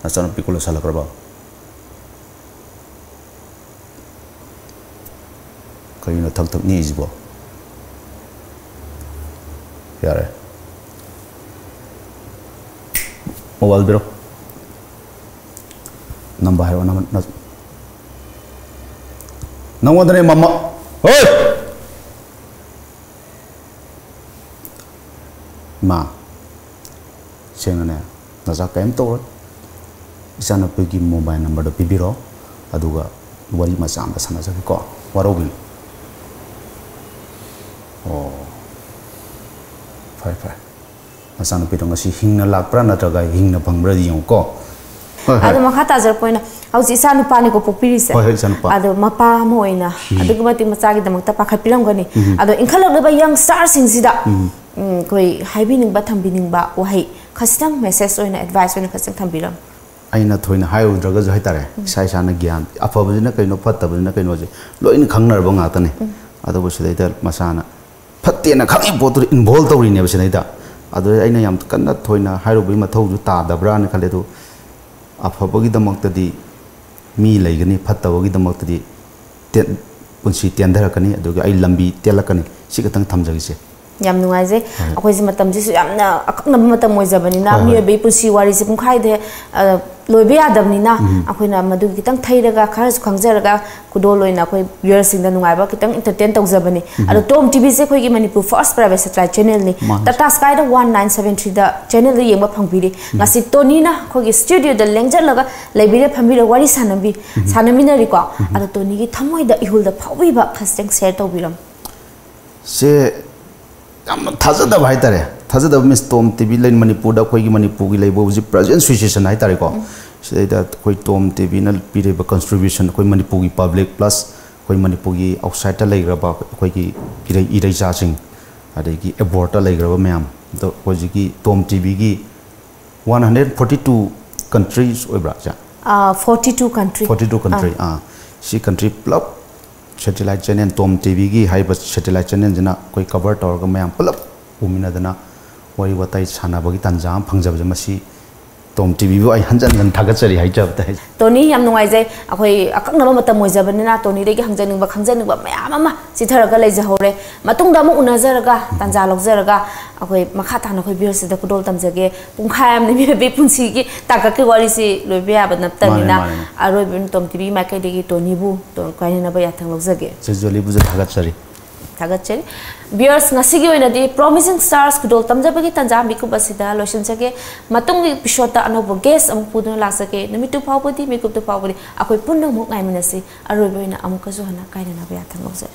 ꯅꯆꯥꯅꯨꯄꯤ ꯀꯣꯂꯦꯖ ꯍꯜꯂꯛꯈ꯭ꯔꯕꯣ? ꯀꯩꯅꯣ ꯊꯛ ꯊꯛ ꯅꯤꯛꯏꯁꯤꯕꯣ? ꯌꯥꯔꯦ꯫ ꯃꯣꯕꯥꯏꯜ ꯄꯤꯔꯣ꯫ ꯅꯝꯕ ꯍꯥꯏꯔꯛꯑꯣ, ꯅꯝꯕ, ꯅ-, ꯅꯪꯉꯣꯟꯗꯅꯦ ꯃꯃꯥ꯫ ꯍꯣꯏ! ꯏꯃꯥ, ꯁꯦꯡꯅꯅꯦ, ꯅꯆꯥ ꯀꯔꯤꯝ ꯇꯧꯔꯣꯏ꯫ ꯏꯆꯥꯅꯨꯄꯤꯒꯤ ꯃꯣꯕꯥꯏꯜ ꯅꯝꯕꯔꯗꯣ ꯄꯤꯕꯤꯔꯣ, ꯑꯗꯨꯒ ꯋꯥꯔꯤ ꯃꯆꯥ ꯑꯃ ꯁꯥꯟꯅꯖꯒꯦꯀꯣ꯫ ꯋꯥꯔꯧꯕꯤꯅꯨ꯫ ꯑꯣ, ꯐꯔꯦ, ꯐꯔꯦ꯫ ꯅꯆꯥꯅꯨꯄꯤꯗꯣ ꯉꯁꯤ ꯍꯤꯡꯅ ꯂꯥꯛꯄ꯭ꯔꯥ ꯅꯠꯇ꯭ꯔꯒ ꯍꯤꯡꯅ ꯐꯪꯕ꯭ꯔꯥꯗꯤ ꯌꯦꯡꯉꯨꯀꯣ꯫ ꯍꯣꯏ, ꯍꯣꯏ꯫ ꯑꯗꯣ ꯃꯈꯥ ꯇꯥꯖꯔꯛꯄ ꯑꯣꯏꯅ ꯍꯧꯖꯤꯛ ꯏꯆꯥ ꯅꯨꯄꯥꯅꯤꯀꯣ ꯄꯣꯛꯄꯤꯔꯤꯁꯦ꯫ ꯍꯣꯏ, ꯍꯣꯏ, ꯏꯆꯥꯅꯨꯄꯥ꯫ ꯑꯗꯣ ꯃꯄꯥ ꯑꯃ ꯑꯣꯏꯅ ꯑꯗꯨꯛꯀꯤ ꯃꯇꯤꯛ ꯃꯆꯥꯒꯤꯗꯃꯛꯇ ꯄꯥꯈꯠꯄꯤꯔꯝꯒꯅꯤ꯫ ꯑꯗꯣ ꯏꯟꯈꯠꯂꯛꯂꯤꯕ ꯌꯪ ꯁ꯭ꯇꯥꯔꯁꯤꯡꯁꯤꯗ ꯎꯝ, ꯑꯩꯈꯣꯏ ꯍꯥꯏꯕꯤꯅꯤꯡꯕ, ꯊꯝꯕꯤꯅꯤꯡꯕ ꯋꯥꯍꯩ ꯈꯖꯤꯛꯇꯪ ꯃꯦꯁꯦꯖ ꯑꯣꯏꯅ, ꯑꯦꯗꯚꯥꯏꯁ ꯑꯣꯏꯅ ꯈꯖꯤꯛꯇꯪ ꯊꯝꯕꯤꯔꯝꯃꯨ꯫ ꯑꯩꯅ ꯊꯣꯏꯅ ꯍꯥꯏꯔꯨꯗ꯭ꯔꯒꯁꯨ ꯍꯥꯏꯇꯥꯔꯦ, ꯏꯁꯥ ꯏꯁꯥꯅ ꯒ꯭ꯌꯥꯟ, ꯑꯐꯕꯁꯤꯅ ꯀꯩꯅꯣ, ꯐꯠꯇꯕꯁꯤꯅ ꯀꯩꯅꯣꯁꯦ ꯂꯣꯏꯅ ꯈꯪꯅꯔꯕ ꯉꯥꯛꯇꯅꯦ꯫ ꯑꯗꯨꯕꯨ ꯁꯤꯗꯩꯗ ꯃꯁꯥꯅ ꯐꯠꯇꯦꯅ ꯈꯪꯉꯤ ꯄꯣꯠꯇꯨꯗ ꯏꯟꯚꯣꯜꯕ ꯇꯧꯔꯤꯅꯦꯕ ꯁꯤꯗꯩꯗ꯫ ꯑꯗꯨꯗ ꯑꯩꯅ ꯌꯥꯝ ꯀꯟꯅ ꯊꯣꯏꯅ ꯍꯥꯏꯔꯨꯕꯒꯤ ꯃꯊꯧꯁꯨ ꯇꯥꯗꯕ꯭ꯔꯥꯅ ꯈꯜꯂꯦ꯫ ꯑꯗꯨ ꯑꯐꯕꯒꯤꯗꯃꯛꯇꯗꯤ ꯃꯤ ꯂꯩꯒꯅꯤ, ꯐꯠꯇꯕꯒꯤꯗꯃꯛꯇꯗꯤ ꯇꯦ-, ꯄꯨꯟꯁꯤ ꯇꯦꯟꯊꯔꯛꯀꯅꯤ, ꯑꯗꯨꯒ ꯑꯩ ꯂꯝꯕꯤ ꯇꯦꯜꯂꯛꯀꯅꯤ꯫ ꯁꯤ ꯈꯛꯇꯪ ꯊꯝꯖꯒꯦꯁꯦ꯫ ꯌꯥꯝ ꯅꯨꯡꯉꯥꯏꯖꯩ꯫ ꯑꯩꯈꯣꯏꯁꯦ ꯃꯇꯝꯁꯤꯁꯨ ꯌꯥꯝꯅ ꯑꯀꯛꯅꯕ ꯃꯇꯝ ꯑꯣꯏꯖꯕꯅꯤꯅ, ꯍꯣꯏ, ꯍꯣꯏ꯫ ꯃꯤꯑꯣꯏꯕꯒꯤ ꯄꯨꯟꯁꯤ ꯋꯥꯔꯤꯁꯦ ꯄꯨꯡꯈꯥꯏꯗ, ꯑ, ꯂꯣꯏꯕ ꯌꯥꯗꯕꯅꯤꯅ, ꯑꯩꯈꯣꯏꯅ ꯃꯗꯨꯒꯤ ꯈꯤꯇꯪ ꯊꯩꯔꯒ, ꯈꯔꯁꯨ ꯈꯪꯖꯔꯒ, ꯈꯨꯗꯣꯜ ꯑꯣꯏꯅ ꯑꯩꯈꯣꯏ ꯚ꯭ꯌꯨꯋꯔꯁꯤꯡꯗ ꯅꯨꯡꯉꯥꯏꯕ ꯈꯤꯇꯪ ꯏꯟꯇꯔꯇꯦꯟ ꯇꯧꯖꯕꯅꯤ꯫ ꯑꯗꯣ ꯇꯣꯝ ꯇꯤꯚꯤꯁꯦ ꯑꯩꯈꯣꯏꯒꯤ ꯃꯅꯤꯄꯨꯔ ꯐꯥꯔꯁ ꯄ꯭ꯔꯥꯏꯚꯦꯠ ꯁꯦꯇꯦꯂꯥꯏꯠ ꯆꯦꯅꯦꯜꯅꯤ꯫ ꯃꯥꯅꯤ꯫ ꯇꯥꯇꯥ ꯁ꯭ꯀꯥꯏꯗ ꯋꯥꯟ ꯅꯥꯏꯟ ꯁꯚꯦꯟ ꯊ꯭ꯔꯤꯗ ꯆꯦꯅꯦꯜꯗ ꯌꯦꯡꯕ ꯐꯪꯕꯤꯔꯤ꯫ ꯉꯁꯤ ꯇꯣꯅꯤꯅ ꯑꯩꯈꯣꯏꯒꯤ ꯁ꯭ꯇꯨꯗꯤꯑꯣꯗ ꯂꯦꯡꯖꯠꯂꯒ ꯂꯩꯕꯤꯔꯦ, ꯐꯝꯕꯤꯔꯦ, ꯋꯥꯔꯤ ꯁꯥꯟꯅꯕꯤ-, ꯁꯥꯟꯅꯃꯤꯟꯅꯔꯤꯀꯣ꯫ ꯑꯗꯣ ꯇꯣꯅꯤꯒꯤ ꯊꯃꯣꯏꯗ, ꯏꯍꯨꯜꯗ ꯐꯥꯎꯕꯤꯕ ꯈꯖꯤꯛꯇꯪ ꯁꯦꯌꯔ ꯇꯧꯕꯤꯔꯝꯃꯨ꯫ ꯁꯦ ꯌꯥꯝꯅ ꯊꯥꯖꯗꯕ ꯍꯥꯏꯇꯥꯔꯦ꯫ ꯊꯥꯖꯗꯕ ꯃꯤꯟꯁ ꯇꯣꯝ ꯇꯤꯚꯤ ꯂꯩ, ꯃꯅꯤꯄꯨꯔꯗ ꯑꯩꯈꯣꯏꯒꯤ ꯃꯅꯤꯄꯨꯔꯒꯤ ꯂꯩꯕ ꯍꯧꯖꯤꯛ ꯄ꯭ꯔꯖꯦꯟ ꯁꯤꯆꯨꯋꯦꯁꯟ ꯍꯥꯏꯇꯥꯔꯦꯀꯣ꯫ ꯁꯤꯗꯩꯗ ꯑꯩꯈꯣꯏ ꯇꯣꯝ ꯇꯤꯚꯤꯅ ꯄꯤꯔꯤꯕ ꯀꯟꯇ꯭ꯔꯤꯕ꯭ꯌꯨꯁꯟ, ꯑꯩꯈꯣꯏ ꯃꯅꯤꯄꯨꯔꯒꯤ ꯄꯕ꯭ꯂꯤꯛ ꯄ꯭ꯂꯁ ꯑꯩꯈꯣꯏ ꯃꯅꯤꯄꯨꯔꯒꯤ ꯑꯥꯎꯠꯁꯥꯏꯠꯇ ꯂꯩꯈ꯭ꯔꯕ ꯑꯩꯈꯣꯏꯒꯤ ꯏꯔꯩ-, ꯏꯔꯩꯆꯥꯁꯤꯡ, ꯑꯗꯒꯤ ꯑꯦꯕ꯭ꯔꯣꯗꯇ ꯂꯩꯈ꯭ꯔꯕ ꯃꯌꯥꯝ, ꯑꯗꯣ ꯍꯧꯖꯤꯛꯀꯤ ꯇꯣꯝ ꯇꯤꯚꯤꯒꯤ one hundred forty two countries ꯑꯣꯏꯕ꯭ꯔꯥ ꯁꯦ? Forty two country. Forty two country. ꯑꯥ, ꯁꯤ ꯀꯟꯇ꯭ꯔꯤ ꯄꯨꯂꯞ ꯁꯦꯇꯦꯂꯥꯏꯠ ꯆꯦꯅꯦꯜ, ꯇꯣꯝ ꯇꯤꯚꯤꯒꯤ ꯍꯥꯏꯔꯤꯕ ꯁꯦꯇꯦꯂꯥꯏꯠ ꯆꯦꯅꯦꯜꯁꯤꯅ ꯑꯩꯈꯣꯏ ꯀꯚꯔ ꯇꯧꯔꯒ ꯃꯌꯥꯝ ꯄꯨꯂꯞ ꯎꯃꯤꯟꯅꯗꯅ ꯋꯥꯔꯤ ꯋꯥꯇꯥꯏ ꯁꯥꯟꯅꯕꯒꯤ ꯇꯥꯟꯖꯥ ꯑꯃ ꯐꯪꯖꯕꯁꯦ, ꯃꯁꯤ ꯇꯣꯝ ꯇꯤꯚꯤꯕꯨ ꯑꯩ ꯍꯟꯖꯟ ꯍꯟꯖꯟ ꯊꯥꯒꯠꯆꯔꯤ ꯍꯥꯏꯖꯕ ꯇꯥꯏ꯫ ꯇꯣꯅꯤ, ꯌꯥꯝ ꯅꯨꯡꯉꯥꯏꯖꯩ꯫ ꯑꯩꯈꯣꯏ ꯑꯀꯛꯅꯕ ꯃꯇꯝ ꯑꯣꯏꯖꯕꯅꯤꯅ ꯇꯣꯅꯤꯗꯒꯤ ꯍꯪꯖꯅꯤꯡꯕ, ꯈꯪꯖꯅꯤꯡꯕ ꯃꯌꯥꯝ ꯑꯃ ꯆꯤꯊꯔꯒ ꯂꯩꯖꯍꯧꯔꯦ꯫ ꯃꯇꯨꯡꯗ ꯑꯃꯨꯛ ꯎꯅꯖꯔꯒ, ꯇꯥꯟꯖꯥ ꯂꯧꯖꯔꯒ, ꯑꯩꯈꯣꯏ ꯃꯈꯥ ꯇꯥꯅ ꯑꯩꯈꯣꯏ ꯚ꯭ꯌꯨꯋꯔꯁꯤꯗ ꯈꯨꯗꯣꯜ ꯇꯝꯖꯒꯦ꯫ ꯄꯨꯡꯈꯥꯏ ꯑꯃꯅꯤ ꯃꯤꯑꯣꯏꯕꯒꯤ ꯄꯨꯟꯁꯤꯒꯤ ꯇꯥꯡꯀꯛꯀꯤ ꯋꯥꯔꯤꯁꯤ ꯂꯣꯏꯕ ꯌꯥꯕ ꯅꯠꯇꯕꯅꯤꯅ, ꯃꯥꯅꯦ, ꯃꯥꯅꯦ꯫ ꯑꯔꯣꯏꯕ ꯑꯣꯏꯅ ꯇꯣꯝ ꯇꯤꯚꯤ ꯃꯥꯏꯀꯩꯗꯒꯤ ꯇꯣꯅꯤꯕꯨ ꯇꯣ-, ꯀꯥꯏꯅꯅꯕ ꯌꯥꯊꯪ ꯂꯧꯖꯒꯦ꯫ ꯆꯦ ꯖꯣꯂꯤꯕꯨꯁꯨ ꯊꯥꯒꯠꯆꯔꯤ꯫ ꯊꯥꯒꯠꯆꯔꯤ꯫ ꯚ꯭ꯌꯨꯋꯔꯁ, ꯉꯁꯤꯒꯤ ꯑꯣꯏꯅꯗꯤ Promising Stars ꯈꯨꯗꯣꯜ ꯇꯝꯖꯕꯒꯤ ꯇꯥꯟꯖꯥ ꯃꯤꯀꯨꯞ ꯑꯁꯤꯗ ꯂꯣꯏꯁꯤꯟꯖꯒꯦ꯫ ꯃꯇꯨꯡꯒꯤ ꯏꯄꯤꯁꯣꯗꯇ ꯑꯅꯧꯕ ꯒꯦꯁ ꯑꯃꯨꯛ ꯄꯨꯗꯨꯅ ꯂꯥꯛꯆꯒꯦ꯫ ꯅꯨꯃꯤꯠꯇꯨ ꯐꯥꯎꯕꯗꯤ, ꯃꯤꯀꯨꯞꯇꯨ ꯐꯥꯎꯕꯗꯤ ꯑꯩꯈꯣꯏ ꯄꯨꯟꯅ ꯑꯃꯨꯛ ꯉꯥꯏꯃꯤꯟꯅꯁꯤ꯫ ꯑꯔꯣꯏꯕ ꯑꯣꯏꯅ ꯑꯃꯨꯛꯀꯁꯨ ꯍꯟꯅ ꯀꯥꯏꯅꯅꯕ ꯌꯥꯊꯪ ꯂꯧꯖꯔꯤ꯫